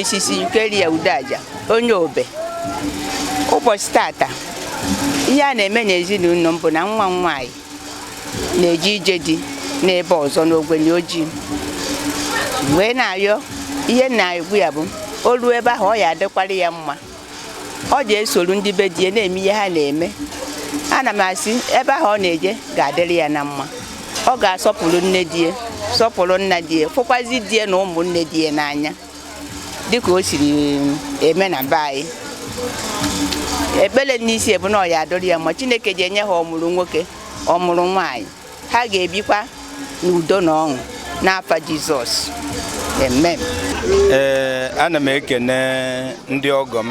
Mrs. Eucharia Udeaja, onye Obe. Ụbọchị tata, ihe a na-eme n'ezinụlọ m bụ na nwa m nwaanyị na-eje ije di n'ebe ọzọ n'Ogbenye Ojii. Wee na-ayọ ihe na-egwu ya bụ o ruo ebe ahụ, ọ ya adịkwara ya mma. Ọ ji esoro ndị be di ya na-eme ihe ha na-eme. Ana m asị ebe ahụ ọ na-eje ga-adịrị ya na mma. Ọ ga-asọpụrụ nne di ya, sọpụrụ nna di ya, fụkwazi di ya na ụmụnne di ya n'anya dịka o siri eme na be anyị. Ekpere n'isi bụ na ọ ya adịrị ya mma. Chineke ji enye ha ọmụrụ nwoke, ọmụrụ nwaanyị, ha ga-ebikwa n'udo na ọṅụ n'afa Jizọs, amen. Ee, ana m ekene ndị ọgọ m,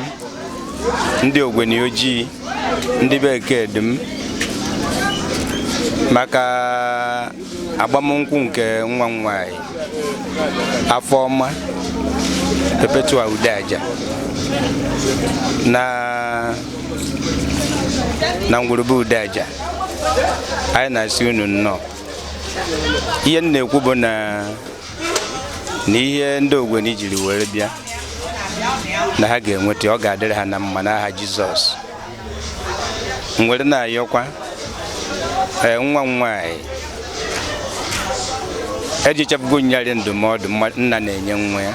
ndị Ogbenye Ojii, ndị bekee dị m maka agbamnkwụ nke nwa m nwanyị, Afọma Perpetua Udeaja, na ngwurube Udeaja. Anyị na-asị unu nnọọ. Ihe m na-ekwu bụ na ihe ndị Ogbenye jiri were bịa na ha ga-enweta, ọ ga-adịrị ha na mma n'aha Jizọs. M were na-ayọkwa, ee, nwa m nwaanyị ejichapụgo nyarị ndụmọdụ nna na-enye nwa ya.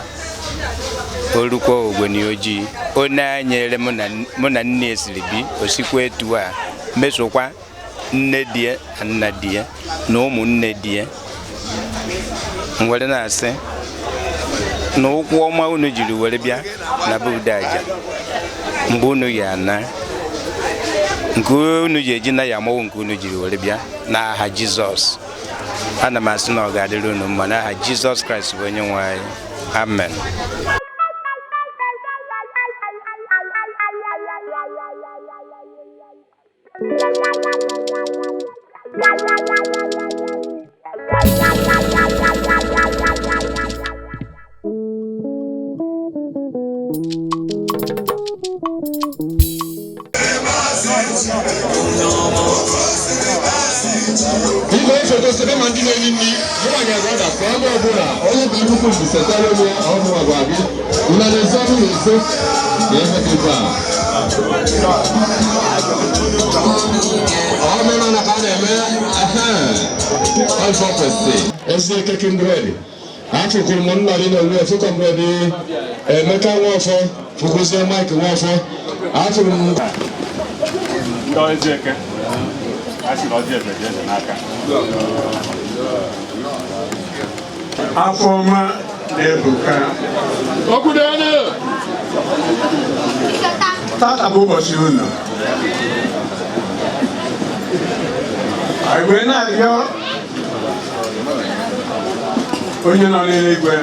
O rukwa Ogbenye Ojii, onye anyere mụ na nne ya siri bi, o sikwa etu a mesokwa nne di ya na nna di ya na ụmụnne di ya. M were na-asị na ụkwụ ọma unu jiri were bịa na be Udeaja, mgbe unu ya ana nke unu ji eji na ya amawo nke unu jiri were bịa n'aha Jizọs. Ana m asị na ọ ga-adịrị unu mma n'aha Jizọs Kraịst bụ onye nwe anyị, amen. Biko, foto sebe ma ndị na-eri nri mụnwa nyere ọda ka onye ọbụla onye bụ nnukwu mbi setere onwe ọmụnwa gwa gị unu na-ezo ọnụ na-ezo na ihe dị ebe a. Omenala ka a na-eme ehe ọzọ kwesị ezi eke kindred. Afụkwuru m nna gị na onwe efu, Comrade Emeka Nwafọ, fụkwuzie Mike Nwafọ, afụrụ m. Ndị Ezieke a sị na ọjị eze dị eze n'aka. Afọma na-ebuka. Tata bụ ụbọchị unu. Anyị wee na-arịọ onye nọ n'eluigwe,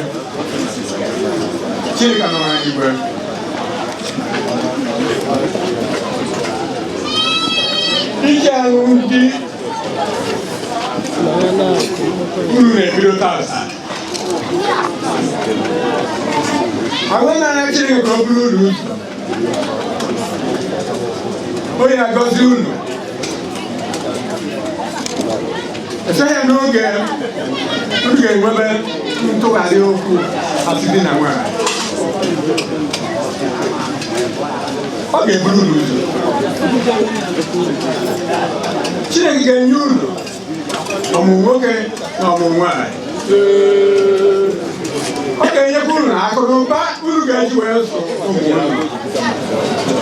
Chineke nọ n'eluigwe, iji alụ ndị unu na-ebido tata. Anyị na-arịọ Chineke ka ọ bụrụ unu ụzọ, onye na-agọzi unu echeghị n'oge unu ga-enwebe ntụgharị okwu asị di na nwanyị. Ọ ga-eburu unu ụzọ. Chineke ga-enye unu ọmụmụ nwoke na ọmụmụ nwanyị. Ọ ga-enyekwa unu akụ na ụba unu ga-eji wee zụ ụmụ unu,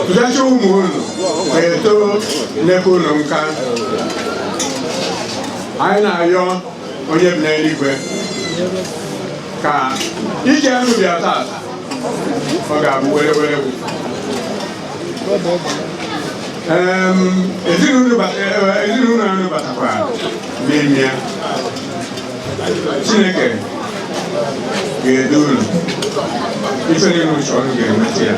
tụchacha ụmụ unu ga-eto nyekwa unu nka. Anyị na-arịọ onye bi n'eluigwe ka ije unu bịa tata, ọ ga-abụ were were. Ezinụlọ unu batakwara n'ime ya, Chineke ga-edu unu. Ife niile uche ọnụ ga-enweta ya.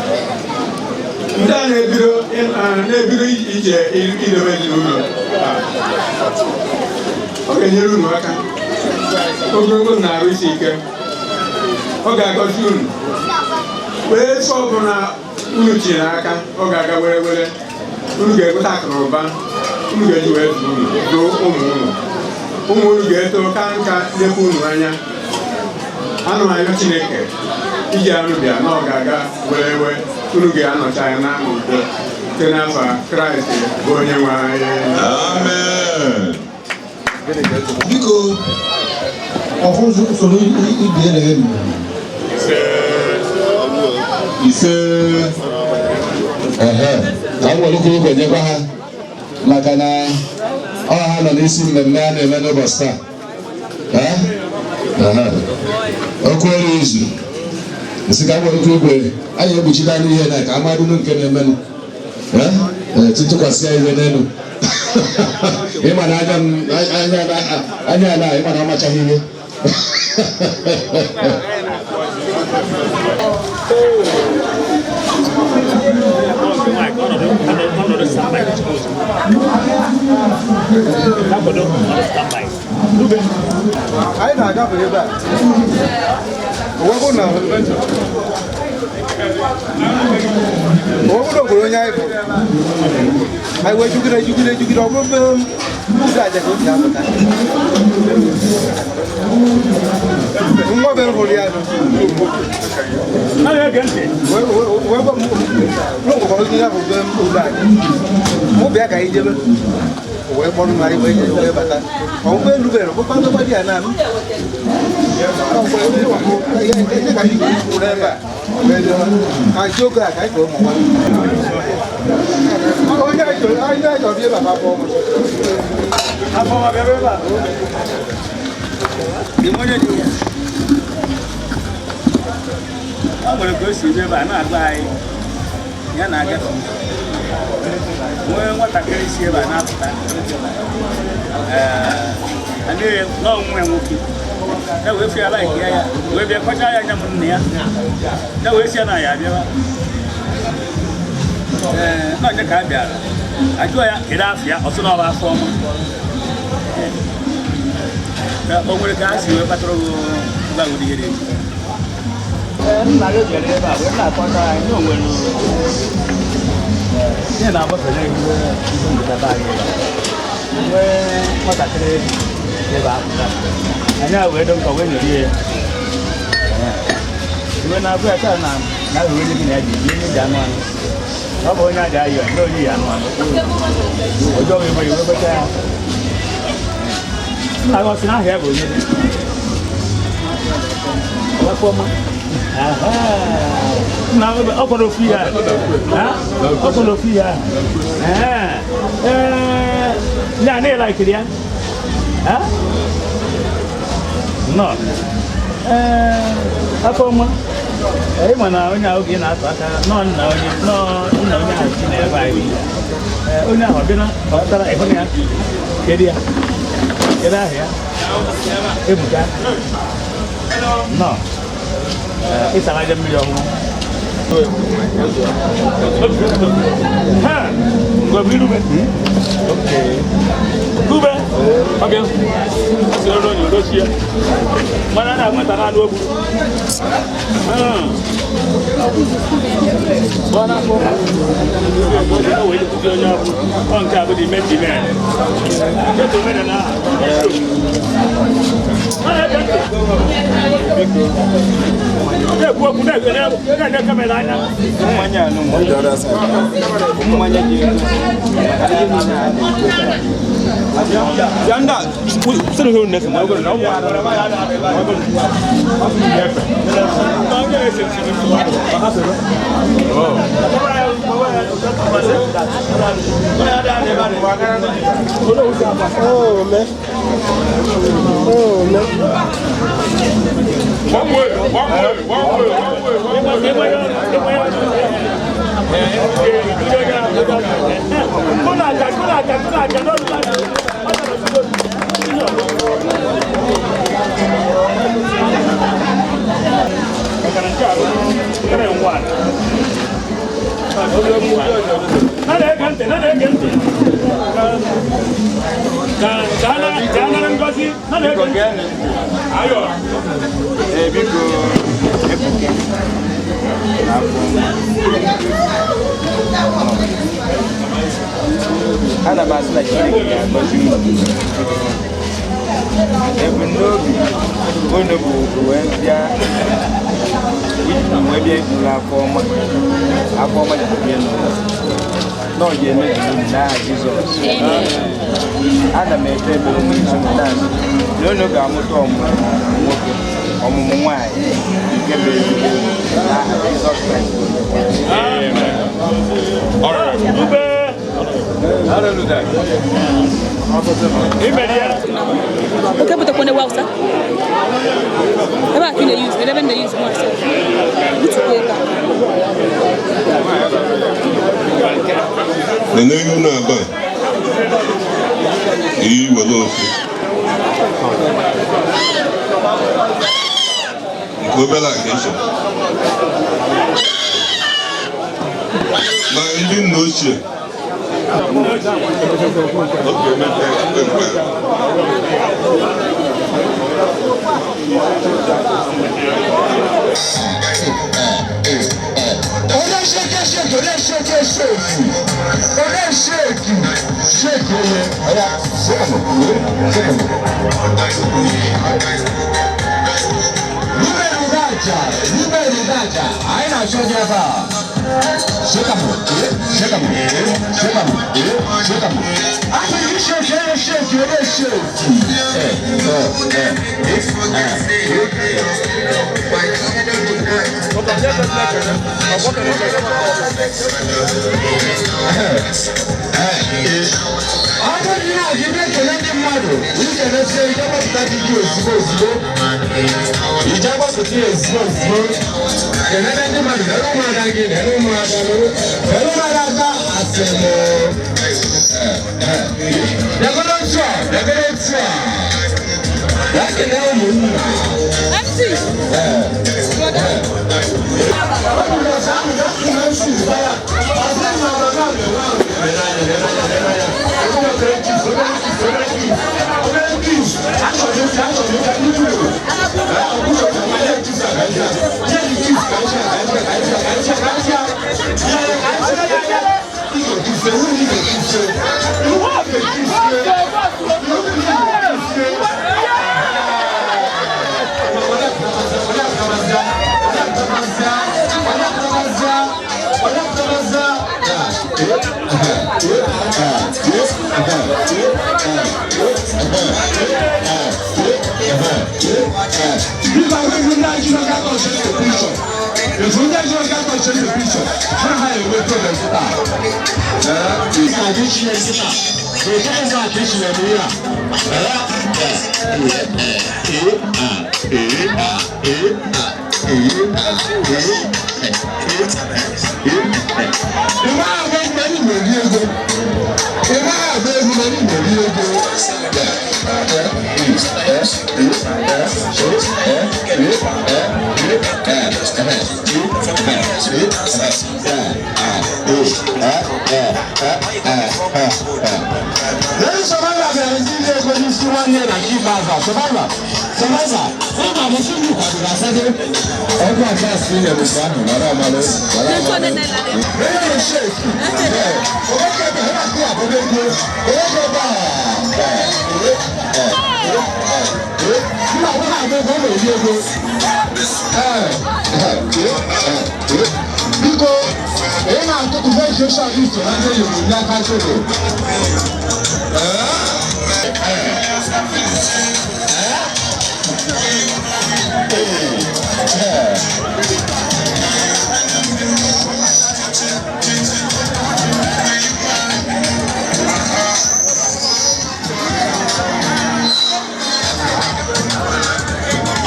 Ndị a na-ebido ije idobe ezinụlọ a, ọ ga-enyere unu aka ogologo na arụ isi ike. Ọ ga-agọzi unu wee sọ ọbụla unu tinyere aka, ọ ga-aga were were. Unu ga-enweta akụ na ụba unu ga-eji wee zụ unu, zụọ ụmụ unu. Ụmụ unu ga-eto ka nka nyekwa unu anya. Ana m ayọ Chineke iji anụ bịa na ọ ga-aga were wee unu ga-anọcha ya na udo site n'afa Kraịst bụ onye nwe anyị. Amen. Biko, ọfụ usoro ibie na elu. Ise. Ehe, ka m welụkwa igwe nyekwa ha maka na ọ ha nọ n'isi mmemme a na-eme n'ụbọchị taa. Ee? Ehe. Okwu elu izu. Nsị ka m welụkwa igwe anyị ekpuchite anya ihe na ka amadụnụ nke na-emenụ. Ee? Ee, tụtụkwasị ya ihe n'elu. Ịma na anya m anya anya na ịma na amachaghị ihe. Anyị na-agafe ebe a. O wee bụ na o nwere onye anyị bụ. Anyị wee jugide jugide jugide, ọ bụrụ ebe ụzọ aja ka o si apụta. Nwa be m hụrụ ya nụ. Wee gwa m na o nwekwara onye ya bụ be m ụlọ aja. Mụ bịa ka anyị jebe. O wee kpọrọ m, anyị wee jee wee bata. Ọ ụgbọ elu bere bụkwa ndokwa dị ya na m. Ihe ka anyị kwuru ebe a wee bịa. Ka ji oge a ka anyị kọrọ ụmụ nwaanyị. Onye anyị chọrọ onye anyị chọrọ bịa ebe a bụ afọ ọma. Afọ ọma bịa ebe a. Dị m onye dị ya. Ọ nwere ka o si ebe a na-agba anyị ya na-agafe nwee nwatakịrị si ebe a na-apụta. Ee, adịghị n'ọnwụ ya nwoke ya wee fịa like ya ya wee bịa kọchaa ya anya m nne ya ya wee si ya na ya abịawa. Ee, na onye ka a bịara ajụọ ya kedu afọ ya, ọ sị na ọ bụ afọ ọma. Ka o nwere ka ha si wee kpatara mgbanwe ihe dị etu. Ee, nna gị bịara ebe a wee na-akọta anyị na o nwere ihe na-agbafe n'ihu ihe ndịda be anyị ebe a. Nwee nwatakịrị ebe a pụta anyị a wee dị nkọ wee nyorie ya iwe na-abụ ya taa na na ahụrụ onye gị na ya ji ihe ji anụ anụ ọ bụ onye a ji ayọ ndị onye ya anụ anụ ọjọọ iwe iwe kweta ya nna gị ọ sị na aha ya bụ onye Ọma. Nna ọ kwara ofu ya. Ha? Ọ kwara ofu ya. Ee. Ee, ya na ịlaikiri ya. Ha? Nnọọ. Ee, afọ ọma. Ee, ịma na onye ahụ gị na-atụ aka nọọ nna onye nọọ nna onye ahụ si n'ebe anyị. Ee, onye ahụ ọ bịa na ọ pụtara ịhụ na ya. Kedu ya? Kedu aha ya? Ebuka. Nnọọ. Ee, ịsara aja mmiri ọhụrụ. Ha! Ngwa bụ irube. Kube. Ọbịa. Soro n'onye udochi ya. Mana na nweta na anụ ogburu. Bọ́lá fún o wee kuzi onye ọbụ. Ọ nke a bụ dị meti men. Nke mere na na-ekwu okwu na-enye kamera anya. Mmanya anụ mmanya dị ego. Yanda, sịrị hụrụ na-efe ma ọ bụrụ na ọ bụ One way, one way, one way, one way, one way. Ayo. Ee, biko, Ebuka na afọ ọma. Ana m asị na Chineke ga-agọzi unu. Ebumnobi unu bụ wee bịa iburu Afọma. Afọma ji bie n'ụlọ. Na ọ ga-emezu unu n'aha Jizọs. Ana m ekpe ekpere n'isi unu na-asị na unu ga-amụta ọmụmụ nwoke, ọmụmụ nwaanyị nke bụ ezigbo unu n'aha Jizọs Kraịst bụ Onyenwe anyị. Ube! Imeri ya! Oke butekwa n'ewu Hausa. Ebe a ka ị na-eyuzu, ebe m na-eyuzu nwa sef. Butukwa ebe a. Nene ewu na-aba iyi were ofe nke obere a ka ịchọ na ndị nna ochie oge mepee mgbe Onye shake shake, onye shake shake, onye shake shake onye ọya sekọndụ sekọndụ. Ruben Udaja, Ruben Udaja, anyị na-achọ gị ebe a. Shekamu, shekamu, shekamu, shekamu. Asị gị shake onye shake onye shake. Ọ bụrụ na gị bịa ekele ndị mmadụ, ị ga-emesie ije gbapụta di gị ozugbo ozugbo. Ije gbapụta ya ozugbo ozugbo. Kelele ndị mmadụ, lere ụmụada gị, lere ụmụada, lere ụmụada aka asị m. Bịagodo otu a, bịagodo otu a. Bịa kelee ụmụnna. MC! Lẹ́yìn sọ̀rọ̀ bẹ̀rẹ̀ sí ilé ẹgbẹ́ ní sí wọ́n ní ẹ̀rọ kí bá a sọ̀rọ̀ sọ̀rọ̀ fún àwọn tí ń kàdùrà sẹ́dẹ̀. Ọkọ̀ àti àṣírí ẹ̀rù sànù lára àmàlẹ́ lára àmàlẹ́. Lẹ́yìn ṣe ẹ̀ owó kẹta ẹ̀ máa kó àbọ̀dé gbé owó kẹta nígbà wọn àgbẹ̀ gbọ́ lè yé ego. Biko ị na-atụtụ fẹ́ ṣe ṣàkóso láti Yorùbá ní akáṣòro.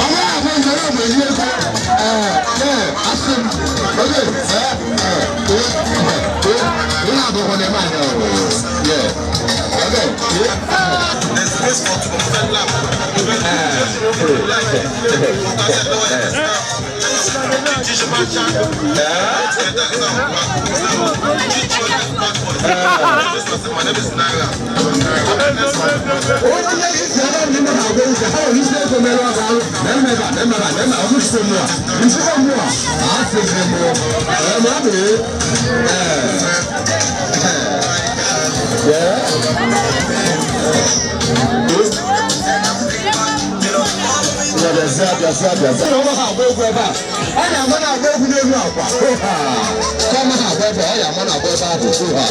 Ọmọ àwọn ìjọba ọmọ ìlú Èkó ẹ asị m oge ẹ ẹ ẹ ihe abụọ na-eme anya o ye oge onye isi ala ndị mmadụ agwa ụzọ ha nwere isi ego mere ọga ahụ na mmeba na mmeba na mmeba ọmụ site mmụọ nsịkọ mmụọ asị gị mmụọ ee ma ọ bụ ee ee. Bịazịa, bịazịa. Ọ ha agba egwu ebe a. A na-ama na-agba egwu n'elu akwa. Ha. Ka ọ ma ha agba ebe a, ọ ya ama na-agba ebe ahụ. Ha.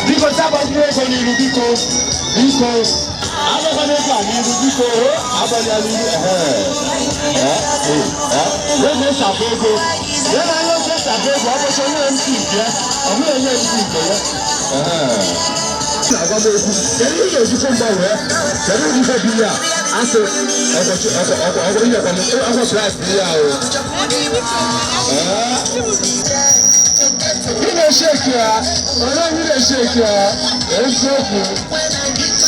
Biko sabaziri ego n'iru, biko, biko, agbakwana ego a n'iru, biko, agbali ya n'iru. Ego esi ego ya na anya ofe esi ego. Ọ bụcha onye MC nke ya, ọ bụghị onye MC nke ya. Na-agwa m okwu, kedu ihe ga-ejikọ mgbanwe? Kedu ụdị ihe bụ ihe a asị ọgọchi ọgọ ọgọ ọgọ ihe ọgọ klas bụ ihe ahụ ị na-esheki ya? Onye ị na-esheki ya eziokwu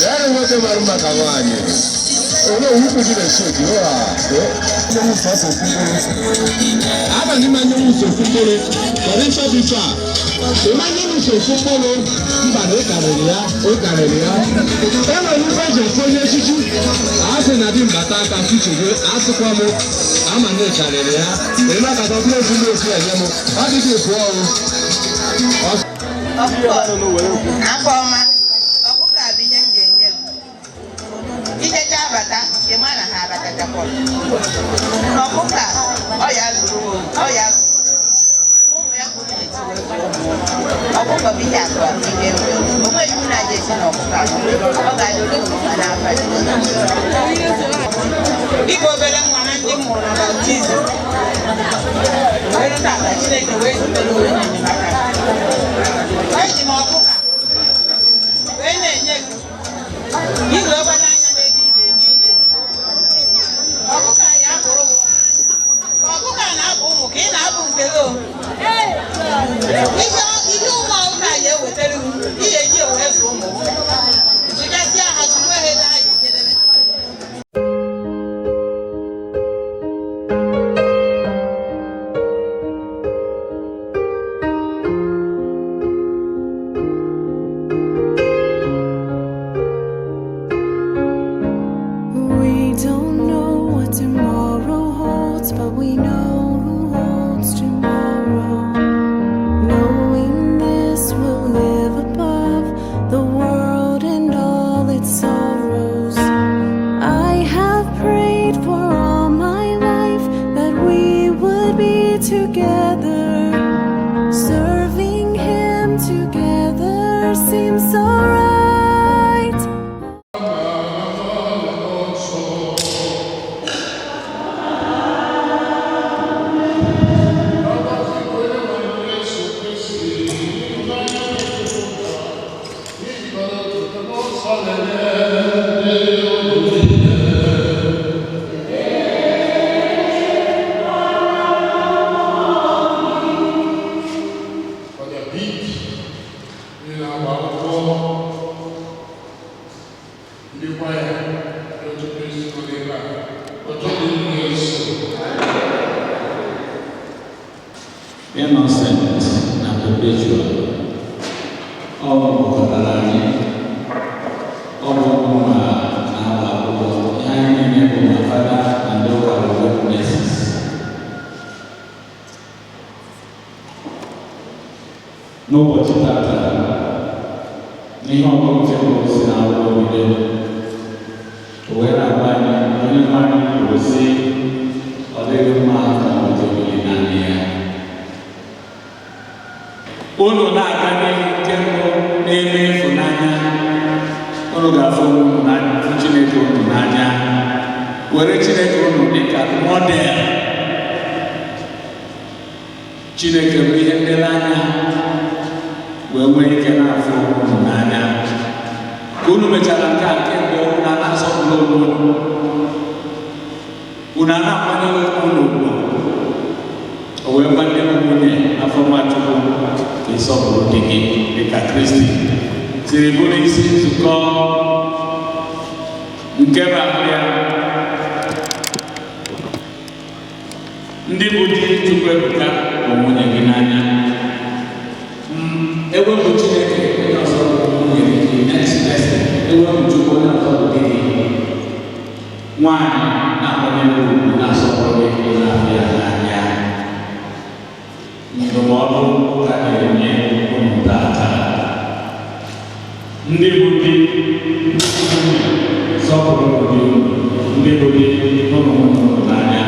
ya na nwoke mara mma ka nwaanyị onye owukwu gị na-esheki ya. Nye m sọsọ ofu mkpụrụ abalị ma nye m sọ ofu mkpụrụ. Kedu ife bụ ife a? Ịma nye m sọ ofu mkpụrụ? Mba, na ịkarịrị ya, ịkarịrị ya. E nwere ife eji efe onye echichi a sị na di mbata aka fichego. Asịkwa m ama na ịkarịrị ya. Ịma ka dọbụrụ ofu ndị ofu enye m ọ dịghị pụọ ọrụ. Afọ ọma, ọkụkọ a bụ ihe m ga-enye gị. Ijecha abata, ị ma na ha abatachakwa. Ọkụkọ a, ọ ya zuru ọ ya ụmụ ya ka unu ga-esi wee zụọ ụmụ unu. Ọkụkọ bụ ihe akụ akụ, ihe enwe o nweghị unu aja esi na ọkụkọ ahụ. Ọ ga-adịrị unu mma n'abalị. Dịka obere nwa na ndị m mụrụ na baptizim wee rute ala Chineke wee zitere onye enyemaka. Eji m ọkụkọ a wee na-enye gị ka ị wee gbado anya n'ebe ị na-eje ije. Ọkụkọ a ya abụrụ gị ka ọkụkọ a na-abụ ụmụ ka ị na-abụ nke gị o. Ihe ihe ụmụ ọkụkọ a ya ewetara gị, ị ga-eji wee zụọ ụmụ gị, zụgasịa ha, zụrụ ha ebe ha ga-ejedebe. We don't know what tomorrow holds, but we know who holds tomorrow. Knowing this, we'll live above the world and all its sorrows. I have prayed for all my life that we would be together. Serving Him together seems so right. Father Pete, ndị na-agba akwụkwọ, ndị kwaya otu Kristi nọ n'ebe a, ọjọọ dị na-eso. Innocent na Perpetua, ọ kpọkọtara anyị, ọ bụ ụmụ na-agba akwụkwọ. Ihe anyị niile bụ ma fada na ndị ụka bụ witnesses. N'ụbọchị tata, n'ihe ọgụgụ nke mbụ si na akwụkwọ bido, o wee na-agwa anyị na onye nwe anyị kwuru sị, ọ dịghị mma ka nwoke biri naanị ya. Unu na-aga n'ihu nke mbụ n'ebe ịfụnanya, unu ga-afụ onwe unu n'anya, fụ Chineke unu n'anya, were Chineke unu dịka model. Chineke bụ ihe nlereanya, wee nwee ike na-afụ onwe unu n'anya. Ka unu mechara nke a, nke mbụ, unu a na-asọpụrụ onwe unu, unu a na-akwanyere onwe unu ugwu. O wee gwa ndị bụ nwunye, Afọma Chukwu, ka ịsọpụrụ di gị dịka Kristi siri bụrụ isi nzukọ nke bụ ahụ ya. Ndị bụ di, Chukwuebuka, bụ nwunye gị n'anya. Ewepụ Chineke, onye ọzọ bụ nwunye gị, next person. Ewepụ Chukwu, onye ọzọ bụ di gị. Nwaanyị na-akwanyere ugwu, na-asọpụrụ gị, na-ahụ ya n'anya. Ndụmọdụ ụka na-enye unu tata, ndị bụ di, nwunye, sọpụrụ di unu. Ndị bụ di, hụrụ nwunye unu n'anya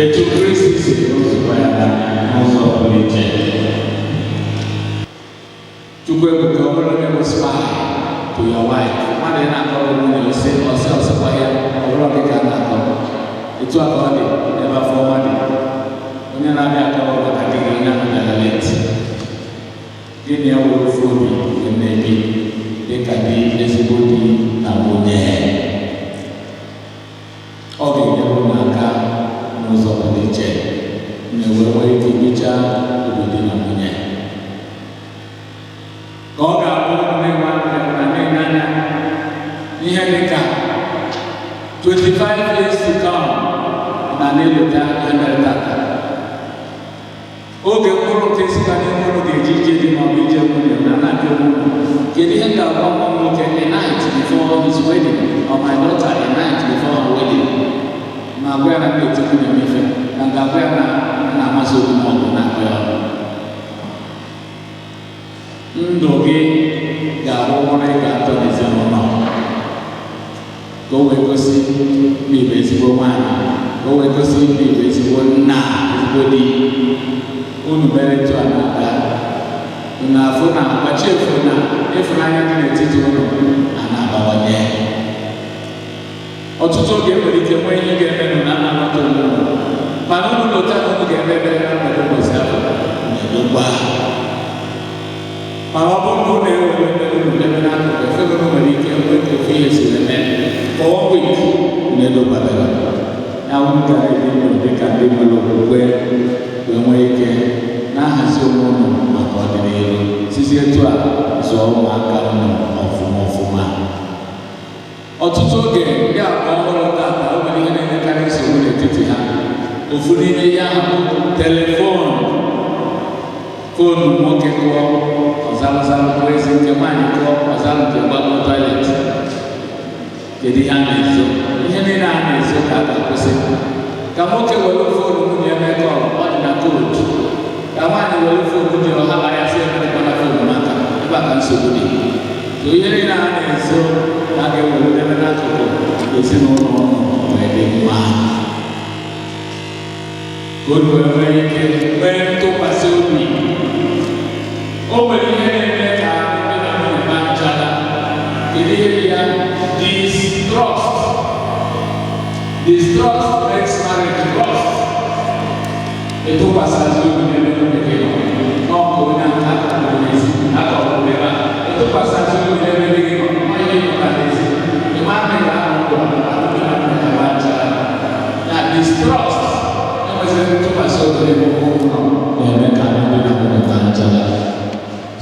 etu Kristi si hụ nzukọ ya n'anya n'ụzọ pụrụ iche. Chukwuebuka, ọ bụrụ onye bụ spy to your wife, mmadụ ị na-akọrọ nwunye ose ọsị ọsịkwa ya, ọ bụrụ dị ka a na-akọrọ etu a ka ọ dị ebe afọ ọma dị. Onye na-abịa akọrọ maka di gị, onye ahụ bịara late. Gịnị ya were ofu obi na-ebi dịka di, ezigbo di na nwunye, ọ ga-enyere unu aka n'ụzọ pụrụ iche na-ewe nwee ike bichaa obi di na nwunye, ka ọ ga-abụ na-enwe na na-enye anya ihe dịka 25 years to come na na-eleta ihe mere tata. Oge mkpụrụ nke sikwa n'ime ụlọ ga-eji ije di maọbụ ije nwunye na na-ajụ onwe unu, kedu ihe m ga-agwa nwa m nwoke a night before his wedding, or my daughter a night before her wedding? Ma agwa ya na m na-eti nwunye m ife, na m ga-agwa ya na m na-amasị obi m ọgụ na-akụ ya ọnụ. Ndụ gị ga-abụ mkpụrụ ị ga-atọ n'ezinụlọ, ka o wee gosi na ịbụ ezigbo nwaanyị, ka o wee gosi na ịbụ ezigbo nna, ezigbo di. Unu mere etu a na-aga, unu afụ na agbachefu na ịfụnanya dị n'etiti unu a na-abawanye. Ọtụtụ oge enwere ike nwee ihe ga-emenụ na mma onwe unu, mana unu lota na unu ga-eme ebere na mgbede ụbọchị ahụ na-edokwa. Mana ọ bụrụ na unu ewere unu debe n'akụkụ efe, unu nwere ike nwee ka ofe ihe siri eme for one week na-edokwadara ya. Unu gara ebi ndụ dịka ndị nwere okwukwe, wee nwee ike na-ahazi onwe unu maka ọdịnihu, sizi etu a zụọ ụmụaka unu ọfụma ọfụma. Ọtụtụ oge ndị agba ọhụrụ tata, o nwere ihe na-enyekarị nsogbu n'etiti ha. Ofu n'ime ihe ahụ bụ telephone. Phone nwoke kụọ, ọzalụzalụ kụọ ezi, nke nwaanyị kụọ, ọzalụ nke gbago toilet. Kedu ihe a na-ezo? Ihe niile a na-ezo ka a ga-akwụsị. Ka nwoke were phone nwunye mee call, ọ dị na code. Ka nwaanyị were phone nwunye, ọha ya sị emetụkwana phone maka ebe a ka nsogbu dị. So ihe niile a na-ezo ka a ga-ewere debe n'akụkụ, ezinụlọ ụnụ wee dị mma, ka unu wee nwee ike nwee ntụkwasị obi. O nwere ihe na-eme ka ndị na nwunye ma nchara. Kedu ihe dị ya? Distrust. Distrust makes marriage rust. Ịtụkwasịzi obi n'ebe nwunye gị nọ n'ọkụ, onye ahụ akọrọ n'ezi, akọrọ n'ebe a. Ịtụkwasịzi obi n'ebe di gị nọ, onye ị nọta n'ezi, ịma na ị ga-anọ ndụ alụmdi na nwunye ma nchara na distrust. Enwezịrị ntụkwasị obi n'ebe ụmụ nọ na-eme ka alụmdi na nwunye ma nchara.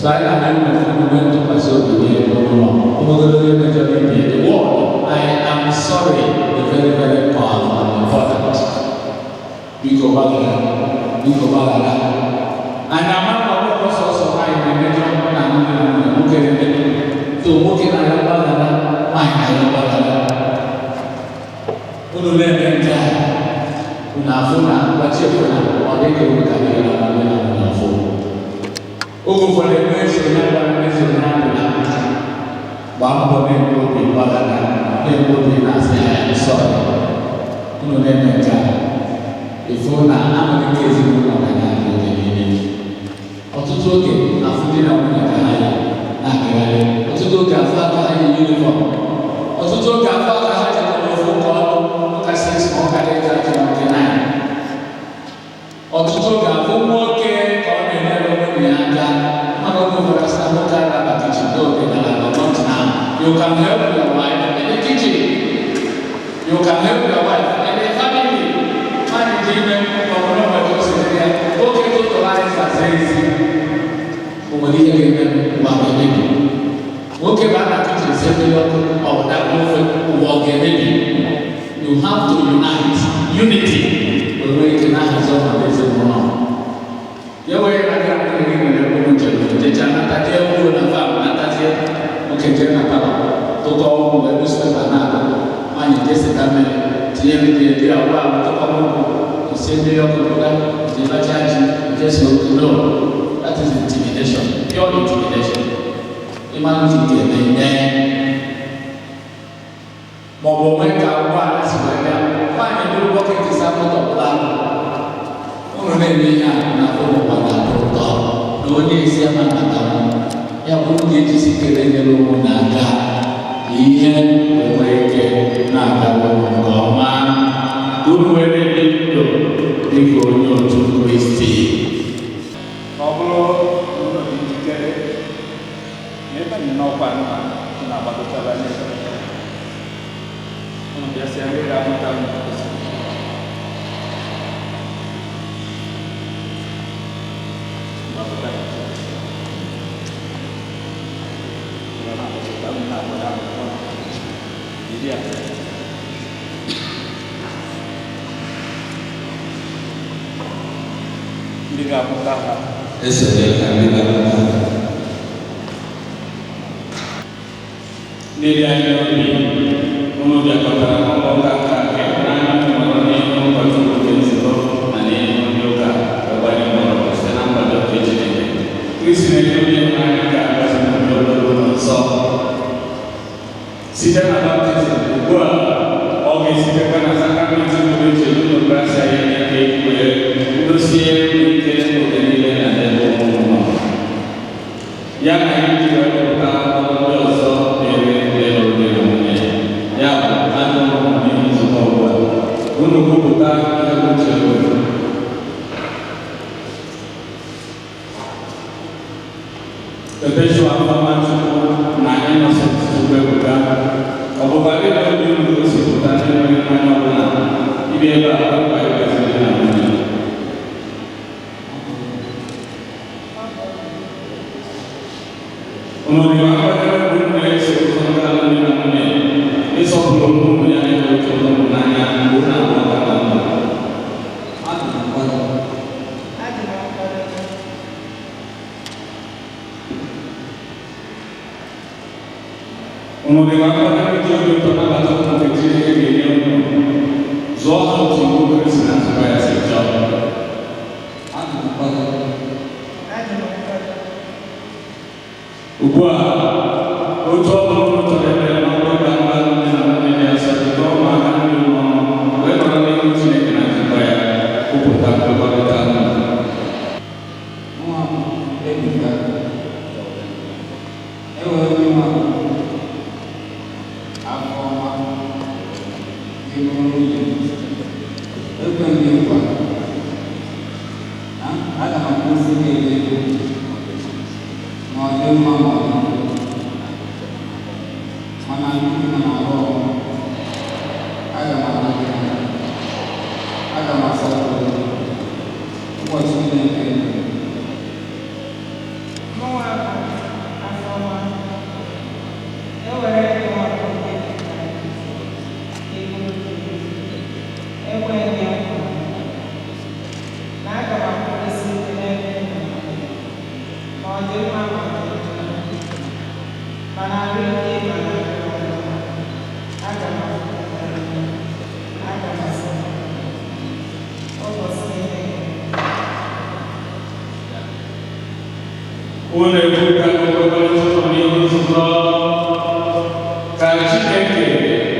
So anyị na-eme nwee ntụkwasị obi n'ebe ụlọ ogologo mejọrọ ibi. The word "I am sorry" is very, very powerful and important. Biko gbaghara, biko gbaghara. Anyị ama na ọ bụrụ sọsọ nwaanyị na-emejọ na alụmdi na nwunye, nwoke na-eme. So nwoke na-arịọ mgbaghara, nwaanyị na-arịọ mgbaghara. Unu na-eme nke a, unu afụ na gbachefu na ọ dịka unu ka dịrị na alụmdi na nwunye ọfụ. Oge ụfọdụ ebe eso ya gwara eso ya adịla, gbaa mbọ na-enwe obi mgbaghara, na-enwe obi na-asị ya sorry. Unu na-eme nke a, ịfụ na aṅụrị nke ezinụlọ ga na-adị oge niile. Ọtụtụ oge afụ di na nwunye ka ha yi na-agagharị, ọtụtụ oge afụ aka ha yi uniform, ọtụtụ oge afụ aka ha jekọrọ ofu ụka ọnụ, ụka 6 ma ụka 8 ma nke 9. Ọtụtụ oge afụ nwoke ka ọ na-enyere nwunye ya aka, mana oge ụfọdụ asị na nwoke ara aba kitchen n'oge gara aga. Not now. You can help your wife in the kitchen. You can help your wife in the family. Nwaanyị dị ime, ọ bụrụ na o si dị ya. Nwere ihe ga-eme ụwa ga-emebi. Nwoke bụ a na-atụtụ ise mmiri ọkụ ma ọ dakwa ofe, ụwa ọ ga-emebi. You have to unite, unity wee nwee ike na-ahazi ọnọdụ ezinụlọ. Ya wee aga nwunye gị nwere ebe unu jere jecha natazie ugbo na farm, natazie, nwoke jee na parlour tụkọ ọgwụ wee newspaper na-agụ, nwaanyị jesita mmiri tinye mmiri dị agwa ahụ, tụkọ ọgwụ ise mmiri ọkụ pụta, jebacha ji jesi otu. No, that is intimidation, pure intimidation. Ịmanụ ji ga-eme mee ma ọ bụ onwe ka ụgbọala si wee bịa, nwaanyị buru bucket sa moto ọbụla ahụ. Unu na-eme ihe a na ụmụ ụwa ga-atọ ụtọ na onye ezi ama nata m ya bụ unu ga-ejisi ike nyere ụmụ na-aga ka ihe wee nwee ike na-aga ụlọ nke ọma, ka unu wee na-ebi ndụ dịka onye otu Kristi. Ọ bụrụ na unu dị njikere na ịbanye n'ọkwa anụmanụ na-agbadotara n'ebe unu bịasịa, ndị ga-amụta unu kwesịrị gbapụta ya. Unu na-agbado akwụkwọ iri a. Ndị ga-amụta ha. Esere ka ndị ga-amụta ha. Ndị dị anya obi, unu bịakọtara n'ụlọ ụka ka nke n'anya nọrọ n'ihu ụkọchukwu nke nzukọ na n'ihu ndị ụka wee gbanye mgbọrọgwụ site na nkwado nke Chineke. Kristi na-enye onye ịhụnanya ga-agọzi n'obi obodo ụlọ nsọ site na baptizim. Ugbu a ọ ga-esitekwa na sakramenti pụrụ iche n'ụlọ grasia ya nye ka e wee kwudosie ike oge niile na n'ebe ụmụ nọ ya na iji wee pụta ọrụ ndị ọzọ na-ere ndị lụrụ di na nwunye. Ya bụ anụ ụlọ n'ihu nzukọ ugbu a, unu kwupụta ihe bụ uche unu. Perpetua Afọmachukwu na Innocent Chukwuebuka, ọ bụkwa dị na obi unu gosipụta n'enweghị mmanya ọbụla ibi ebe a kpakpa ịgọzi di na nwunye? Unu dịkwa nkwadebe bụ unu na-eso ụzọ nke alụmdi na nwunye, ịsọpụrụ onwe unu ya na ịhụrịta onwe unu n'anya mgbe unu abụọ ga-anọ ndụ? Adị m nkwado. Adị m nkwado. Unu dịkwa nkwadebe iji obi ụtọ nabata ụmụ nke Chineke ga-enye unu, zụọ ha otu iwu Kristi na nzukọ ya si chọọ? Adị m nkwado. Adị m nkwado. Ugbu a, otu ọ bụla unu chọrọ ime n'ọrụ ịgba mgba alụmdi na nwunye dị asọ, jikọọ ụmụaka ndị unu ọnụ wee nọrọ n'ihu Chineke na nzukọ ya kwupụta nkwekọrịta unu. Nwa m Ebuka, ewere m nwa m Afọma gị bụrụ nwunye m. Ekwe m gị nkwa na aga m akwụsị gị ebe ma ọ dị mma ma ọ dị njọ, mana n'ihi na arụ ọrụ, aga m ahụ gị n'anya, aga m asọpụrụ gị ụbọchị niile nke ndụ m. Mụnwa bụ Afọma, ewere gị nwa bụ Ebuka ka ị bụrụ di m. Ekwe m gị nkwa na aga m akwụdosi ike n'ebe ị nọ, ma ọ dị mma ma ọ dị njọ, ma na arụ ike ma na arụ ọjọọ, aga m ahụ gị n'anya, aga m asọpụrụ gị ụbọchị niile nke ndụ m. Unu ekwuka nkwekọrịta ụlọ n'ihu nzukọ. Ka Chineke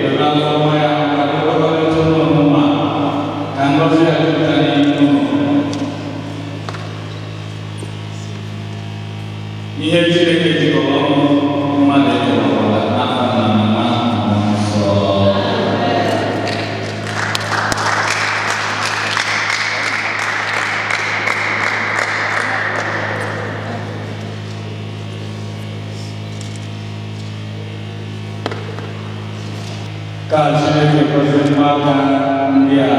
were afọ ọma ya maka nkwekọrịta ụlọ ọmụma, ka ngọzi ya jupụta n'ime unu. Ihe Chineke jikọrọ ọnụ, mmadụ ekewapụla. N'afa Nna na Nwa na Mmụọ Nsọ. Ka Chineke gọzie ụmụaka ndị a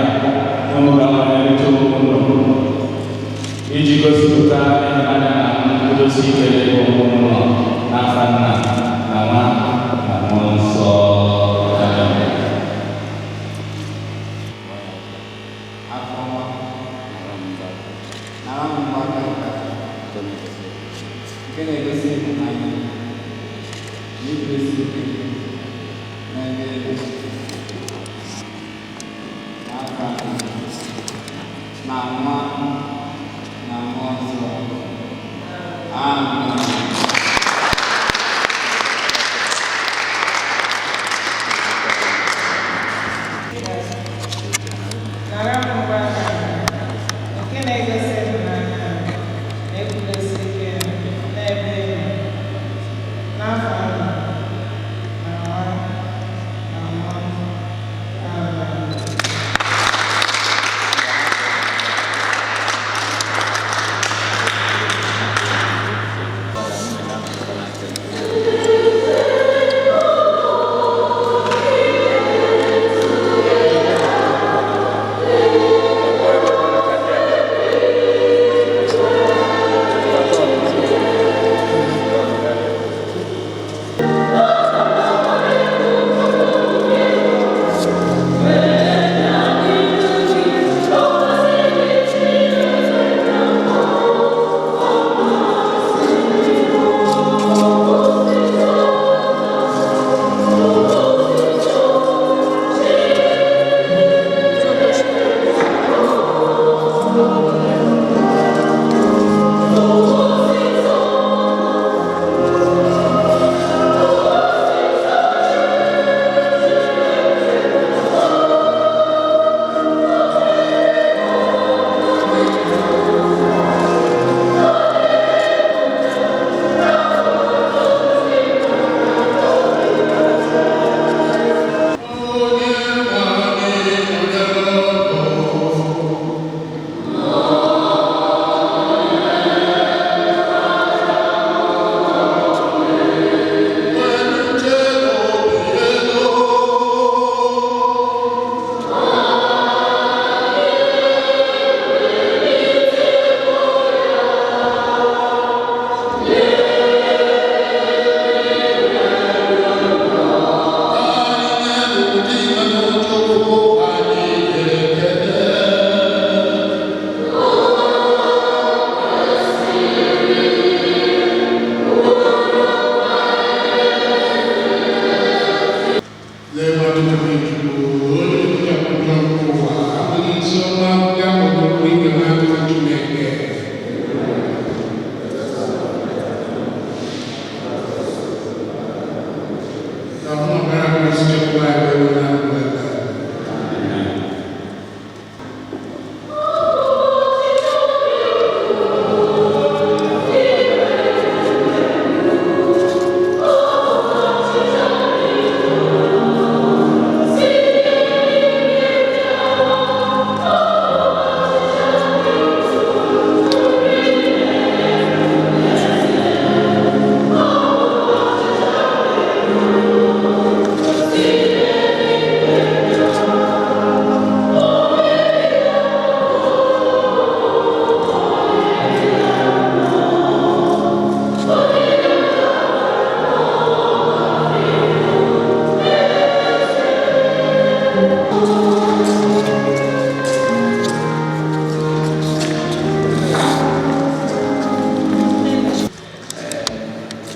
unu ga-amalite unu iji gosipụta ịhụnanya na nkwudosi ike n'ebe onwe unu nọ n'afa Nna na Nwa na Mmụọ Nsọ. Amen. Afọma, nara m mgbaaka nke a, nke na-egosi ịhụnanya na iguzosi ike n'ebe ị nọ. N'afa Nna na Nwa na Mmụọ Nsọ. Amen. Nara m mgbaaka nke na-egosi ịhụnanya na iguzosi ike n'ebe ị nọ. N'afa Nna na Nwa na Mmụọ Nsọ. Amen.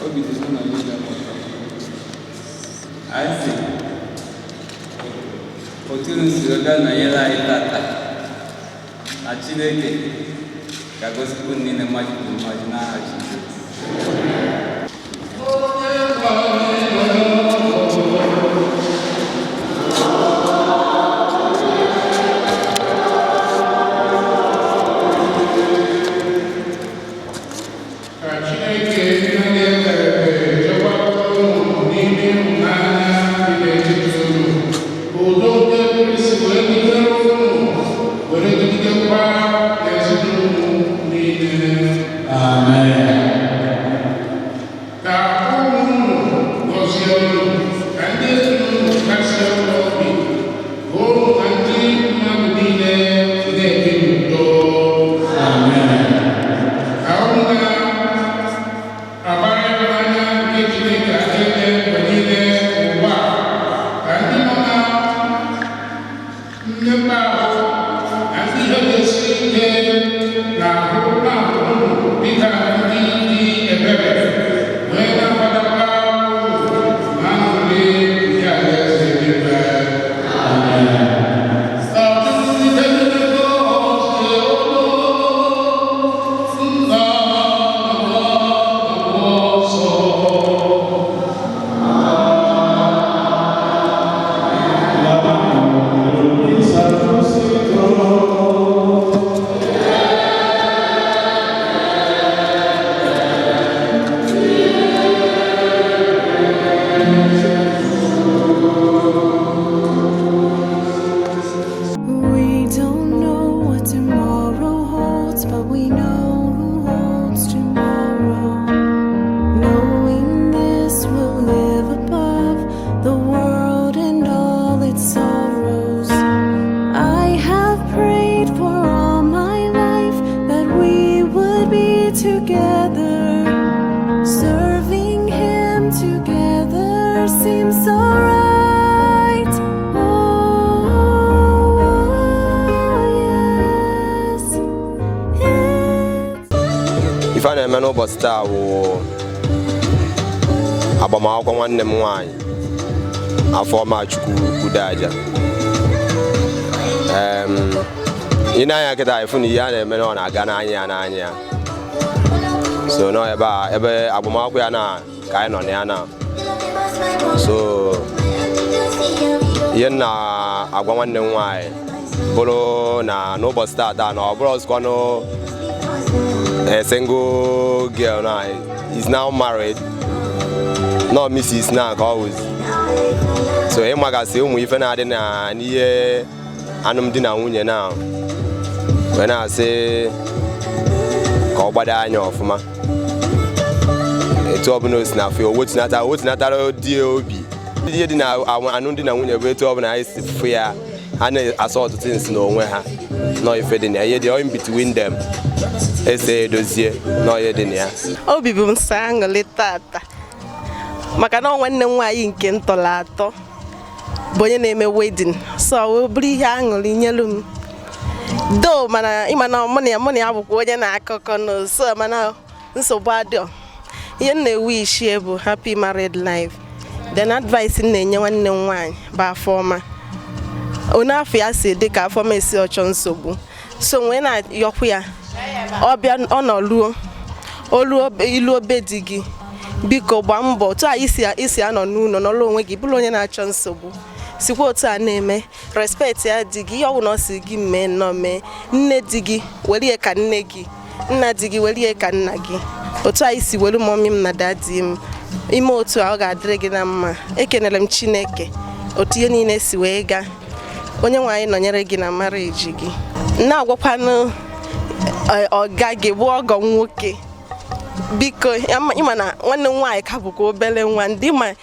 Obi dị mụ na Lidia m ụtọ. Anyị sị otu unu si wee bịa nọnyere anyị tata na Chineke ga-agọzikwa unu niile mmaji kwuru mmaji n'aha Jizọs. Ka Chineke nna na-ekere chekwaba unu n'ime ịhụnanya dị n'etiti unu. Ka udo nke Kristi wee dịnyere unu, were dịgidekwa n'ezinụlọ unu niile. Amen. Ka ụmụ unu gọzie unu, ka ndị ezinụlọ unu kasie unu obi, ka unu na ndị mmadụ niile na-ebi n'udo. Amen. Ka unu na seems so right. Oh, yes. Ife a na-eme n'ụbọchị taa wụ agbamakwụkwọ nwanne m nwaanyị, Afọma Chukwu Udeaja. Ị na-anya kịta ịfụ na ihe a na-eme na ọ na-aga n'anya ya n'anya ya. So nọ ebe a, ebe agbamakwụkwọ ya na ka anyị nọ na ya na. So ihe m na-agwa nwanne m nwaanyị bụrụ na n'ụbọchị taa na ọ bụrụ ọzọkwanụ, a single girl now is now married, not Mrs. now ka ọ wụzi. So ịmagasị ụmụ ife na-adị na n'ihe alụmdi na nwunye na wee na-asị ka ọ gbado anya ọfụma, etu ọbụla o si na afụ ya, o wetunata, o wetunatara di ya obi. Ihe dị na alụmdi na nwunye bụ etu ọbụla anyị si fụ ya, ha na-asọ ọtụtụ nsị n'onwe ha nọ, ife dị na ya, ihe dị in between them ese edozie nọ, ihe dị na ya. Obi bụ m sọ aṅụrị tata maka na ọ nwanne m nwaanyị nke m tọrọ atọ bụ onye na-eme wedding, so ọ bụrụ ihe aṅụrị nyelu m do. Mana ịma na mụ na ya bụkwa onye na-akọkọ n'oso, mana nsogbu adịọ. Ihe m na-ewu ishie bụ happy married life. Then advice m na-enye nwanne m nwaanyị bụ Afọma, onye afọ ya si dị ka Afọma esi ọchọ nsogbu, so nwee na-ayọkwu ya, ọbịa ọ nọ luo olu ilu obe di gị, biko gbaa mbọ otu a isi anọ n'ụlọ n'ọlụ onwe gị, bụrụ onye na-achọ nsogbu, sikwa otu a na-eme respect ya di gị. Ihe ọ bụla ọ si gị mee, nnọọ mee. Nne di gị, were ya ka nne gị. Nna di gị, were ya ka nna gị, otu a isi were mummy m na daddy m. Ime otu a, ọ ga-adịrị gị na mma. Ekenere m Chineke otu ihe niile si wee gaa. Onye nwe anyị nọnyere gị na marriage gị. Na-agwakwanụ ọga gị bụ ọgọ m nwoke, biko, ịma na nwanne m nwaanyị ka bụkwa obere nwa, ndị ma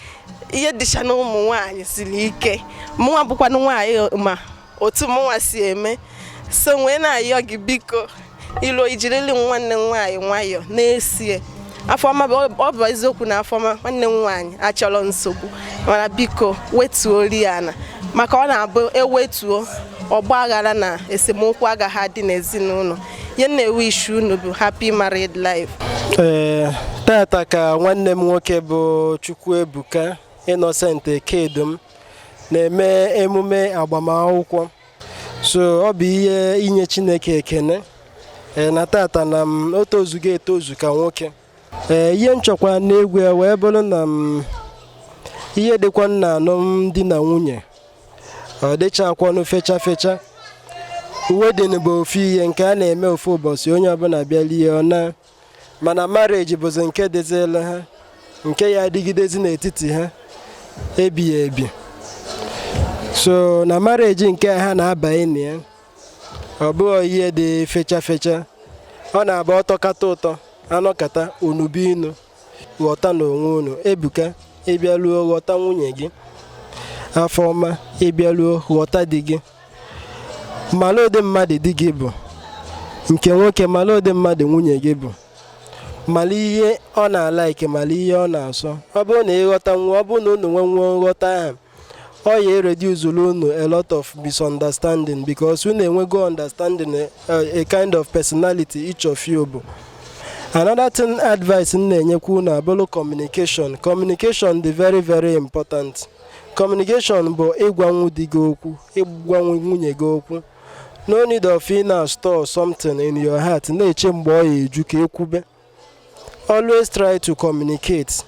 ihe dịcha na ụmụ nwaanyị siri ike. Mụnwa bụkwanụ nwaanyị, ma otu mụnwa si eme, so nwee na-ayọ gị, biko, ilu ijirili m nwanne m nwaanyị nwayọọ na-esie. Afọma ọ bụ eziokwu na Afọma nwanne m nwaanyị achọrọ nsogbu, mana biko wetuo ori ya ana, maka ọ na-abụ ewetuo, ọgba aghara na esemokwu agaghị adị n'ezinụlọ. Ihe m na-ewe ishi unu bụ happy married life. Ee, tata ka nwanne m nwoke bụ Chukwuebuka Innocent Ekedum na-eme emume agbamakwụkwọ. So ọ bụ ihe inye Chineke ekene. Ee, na tata na m o tozugo etozu ka nwoke. Ee, ihe nchọkwa n'egwu ya wee bụrụ na m ihe dịkwa nna alụmdi na nwunye, ọ dịchakwanụ fecha fecha. Wedding bụ ofu ihe nke a na-eme ofu ụbọchị, onye ọbụla bịa lie ọ na, mana marriage bụzi nke dịzịla ha, nke ya adịgidezi n'etiti ha ebighị ebi. So na marriage nke ha na-abanye na ya, ọ bụghị ihe dị fecha fecha. Ọ na-abụ ọtọkata ụtọ anọkata onubu inu ghọta n'onwe unu. Ebuka, ịbịaluo ghọta nwunye gị. Afọma, ịbịaluo ghọta di gị. Mala ụdị mmadụ di gị bụ, nke nwoke, mala ụdị mmadụ nwunye gị bụ, mala ihe ọ na-alike, mala ihe ọ na-asọ. Ọ bụrụ na ịghọta nwa, ọ bụrụ na unu nwee nwee nghọta ahụ, ọ ya ereduce unu a lot of misunderstanding, because unu enwego understanding a kind of personality each of you bụ. Another thing, advice m na-enyekwa unu abụrụ communication. Communication dị very very important. Communication bụ ịgwanwu di gị okwu, ịgwanwu nwunye gị okwu. No need of ị na store something in your heart na-eche mgbe ọ ya eju ka ekwube. Always try to communicate.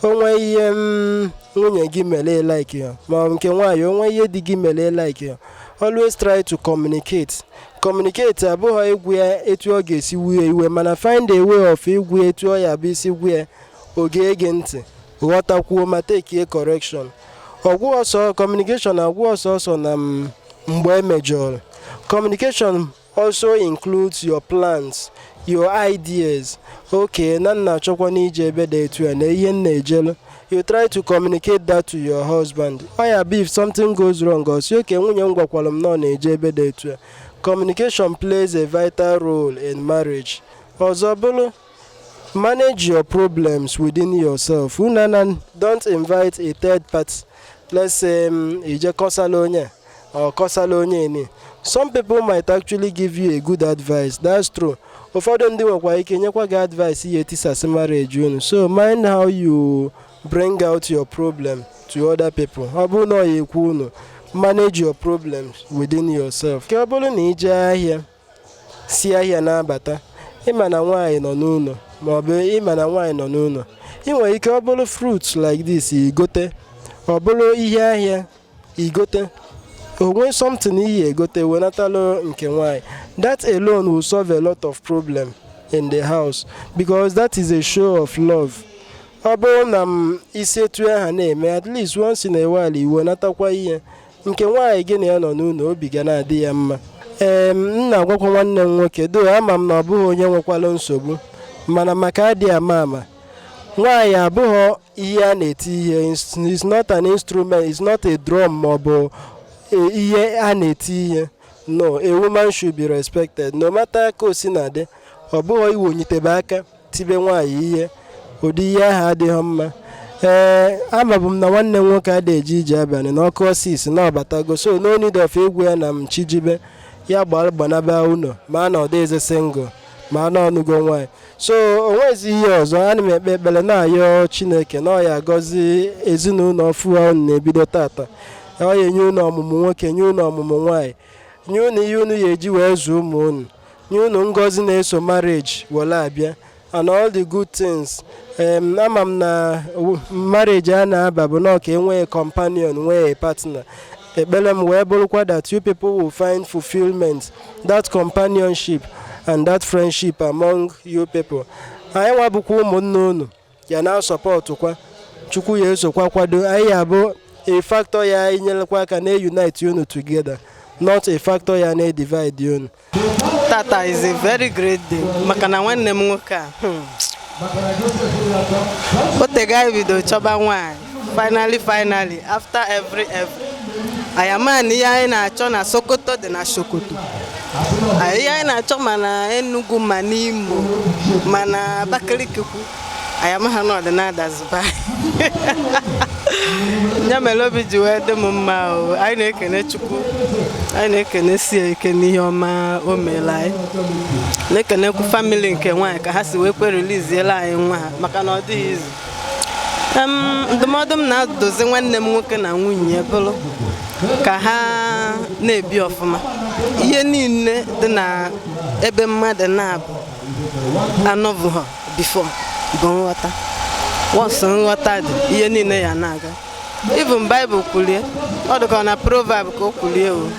Onwe ihe m nwunye gị mere like ya, ma ọ bụ nke nwaanyị, onwe ihe di gị mere like ya, always try to communicate. Communicate abụghị ịgwụ ya etu ọ ga-esi wuo iwe, mana find a way of ịgwụ ya etu ọ ya bụ isi gwu ya, ọ ga-ege ntị, ghọtakwuo ma take a correction. Ọgwụ ọsọ communication agwụ ọsọsọ na mgbe emejọrọ. Communication also includes your plans, your ideas. Okay, na nna achọkwa n'ije ebe dị etu a na ihe m na-ejelu, you try to communicate that to your husband. Ọ ya bụ if something goes wrong, ọ sị, "Okay, nwunye m gwakwara m na ọ na-eje ebe dị etu a." Communication plays a vital role in marriage. Ọzọ bụrụ Manage your problems within yourself. Unu don't invite a third party. Let's say ije kọsala onye or kọsala onye ni. Some people might actually give you a good advice. That's true. Ụfọdụ ndị nwekwa ike nyekwa gị advice ihe etisasị marriage unu. So mind how you bring out your problem to other people. Ọ bụrụ na ọ ya ekwu unu, manage your problems within yourself. Ka ọ bụrụ na ije ahịa, si ahịa na-abata, ịma na nwaanyị nọ n'ụlọ, maọbụ ịma na nwaanyị nọ n'ụlọ, ị nwere ike ọ bụrụ fruits like this igote, ọ bụrụ ihe ahịa igote, onwe something iyi egote wenatalụ nke nwaanyị. That alone will solve a lot of problem in the house, because that is a show of love. Ọ bụrụ na m isi etu aha na-eme, at least once in a while iwenatakwa ihe nke nwaanyị gị na ya nọ n'ụlọ, obi ga na-adị ya mma. Ee, m na-agwakwa nwanne m nwoke do, ama m na ọ bụghị onye nwekwala nsogbu, mana maka adị ama ama, nwaanyị abụghị ihe a na-eti ihe. Is not an instrument, is not a drum maọbụ ihe a na-eti ihe. No, a woman should be respected no matter ka o si na dị. Ọ bụghị iwonyitebe aka tibe nwaanyị ihe, ụdị ihe ahụ adịghị mma. Ee, amabụ m na nwanne m nwoke adịghị eje ije abalị na ọkụ ọsịs na ọbatago, so no need of egwu ya na m chijibe ya gbara gbanaba ụlọ, ma na ọ dịghịzi single, ma na ọnụgo nwaanyị, so o nwezi ihe ọzọ. Ana m ekpe ekpere na-ayọ Chineke na ọ ya agọzi ezinụlọ ọfụ ahụ na-ebido tata. Ọ ya enye unu ọmụmụ nwoke, nye unu ọmụmụ nwaanyị, nye unu ihe unu ya eji wee zụọ ụmụ unu, nye unu ngọzi na-eso marriage were abịa and all the good things. Ama m na marriage a na-aba bụ na ka enwee companion, nwee partner. Ekpere m wee bụrụkwa that you people will find fulfillment, that companionship and that friendship among you people. Anyị nwa bụkwa ụmụnne unu ya na sọpọtụkwa. Chukwu ya esokwa kwado anyị, ya bụ a factor ya inyerekwa aka na unite unu together, not a factor ya na divide unu. Tata is a very great day maka na nwanne m nwoke a, o tego anyị bido chọba nwaanyị. Finally, finally, after every anyị ama na ihe anyị na-achọ na Sokoto dị na Sokoto, ihe anyị na-achọ ma na Enugu, ma n'Imo, ma na Abakaliki kwu, anyị amaghị na ọdịnadaziba ya mere obi ji wee dị m mma. O anyị na-ekene Chukwu, anyị na-ekene sie ike n'ihe ọma o meela. Anyị na-ekenekwu family nke nwaanyị ka ha si wee kwe releasiela anyị nwa ha, maka na ọ dịghị izu. Ndụmọdụ m na-adozi nwanne m nwoke na nwunye bụrụ ka ha na-ebi ọfụma. Ihe niile dị na ebe mmadụ na-abụ anọbụghọ before bụ nghọta. Once nghọta dị, ihe niile ya na-aga. Even Bible kwulie, ọ dịka na Proverb ka o kwulie, o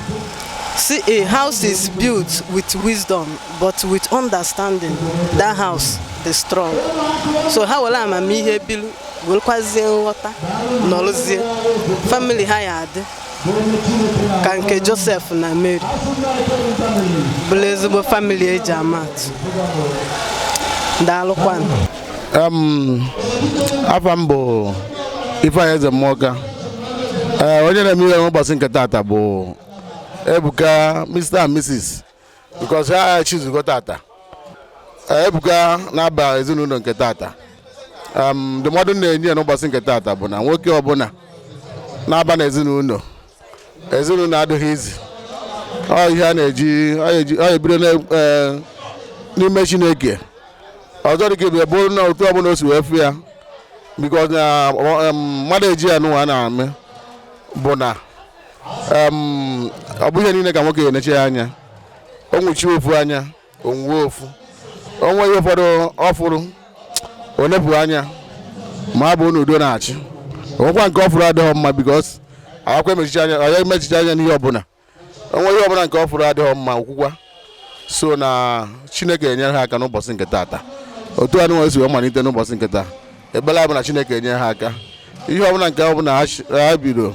see, a house is built with wisdom, but with understanding that house dị strong. So ha were amamihe bilu, werekwazie nghọta nọrụzie, family ha ya adị ka nke Joseph na Mary, bụrụ ezigbo family eji ama atụ. Daalụkwanụ. Afa m bụ Ifeanyị Eze Mmụọka. Ee, onye na-eme ihe n'ụbọchị nke tata bụ Ebuka, Mr and Mrs, because ha chizugo tata. Ee, Ebuka na-aba ezinụlọ nke tata. Ndụmọdụ m na-enye ya n'ụbọchị nke tata bụ na nwoke ọbụla na-aba n'ezinụlọ, ezinụlọ adịghị izi. Ọ ihe a na-eji ọ ebido n'ime Chineke. Ọzọ dị ka ibe bụrụ na otu ọbụla o si wee fụ ya, because na mmadụ eji ya n'ụwa na-eme bụ na ọ bụghị ihe niile ka nwoke ga-eneche ya anya. O nwuchi ofu anya, onwuwe ofu onwe ihe ụfọdụ ọ fụrụ o nepụ anya, ma ọ bụ na udo na-achị onwekwa nke ọ fụrụ adịghị mma, because agakwa emechiche anya, ọ ya emechiche anya n'ihe ọbụla onwe ihe ọbụla nke ọ fụrụ adịghị mma okwukwa. So na Chineke enyere ha aka n'ụbọchị nke taata, otu a nụnwa esi wee malite n'ụbọchị nke taa. Ekpere bụ na Chineke enyere ha aka, ihe ọbụla nke ọbụla ha bido,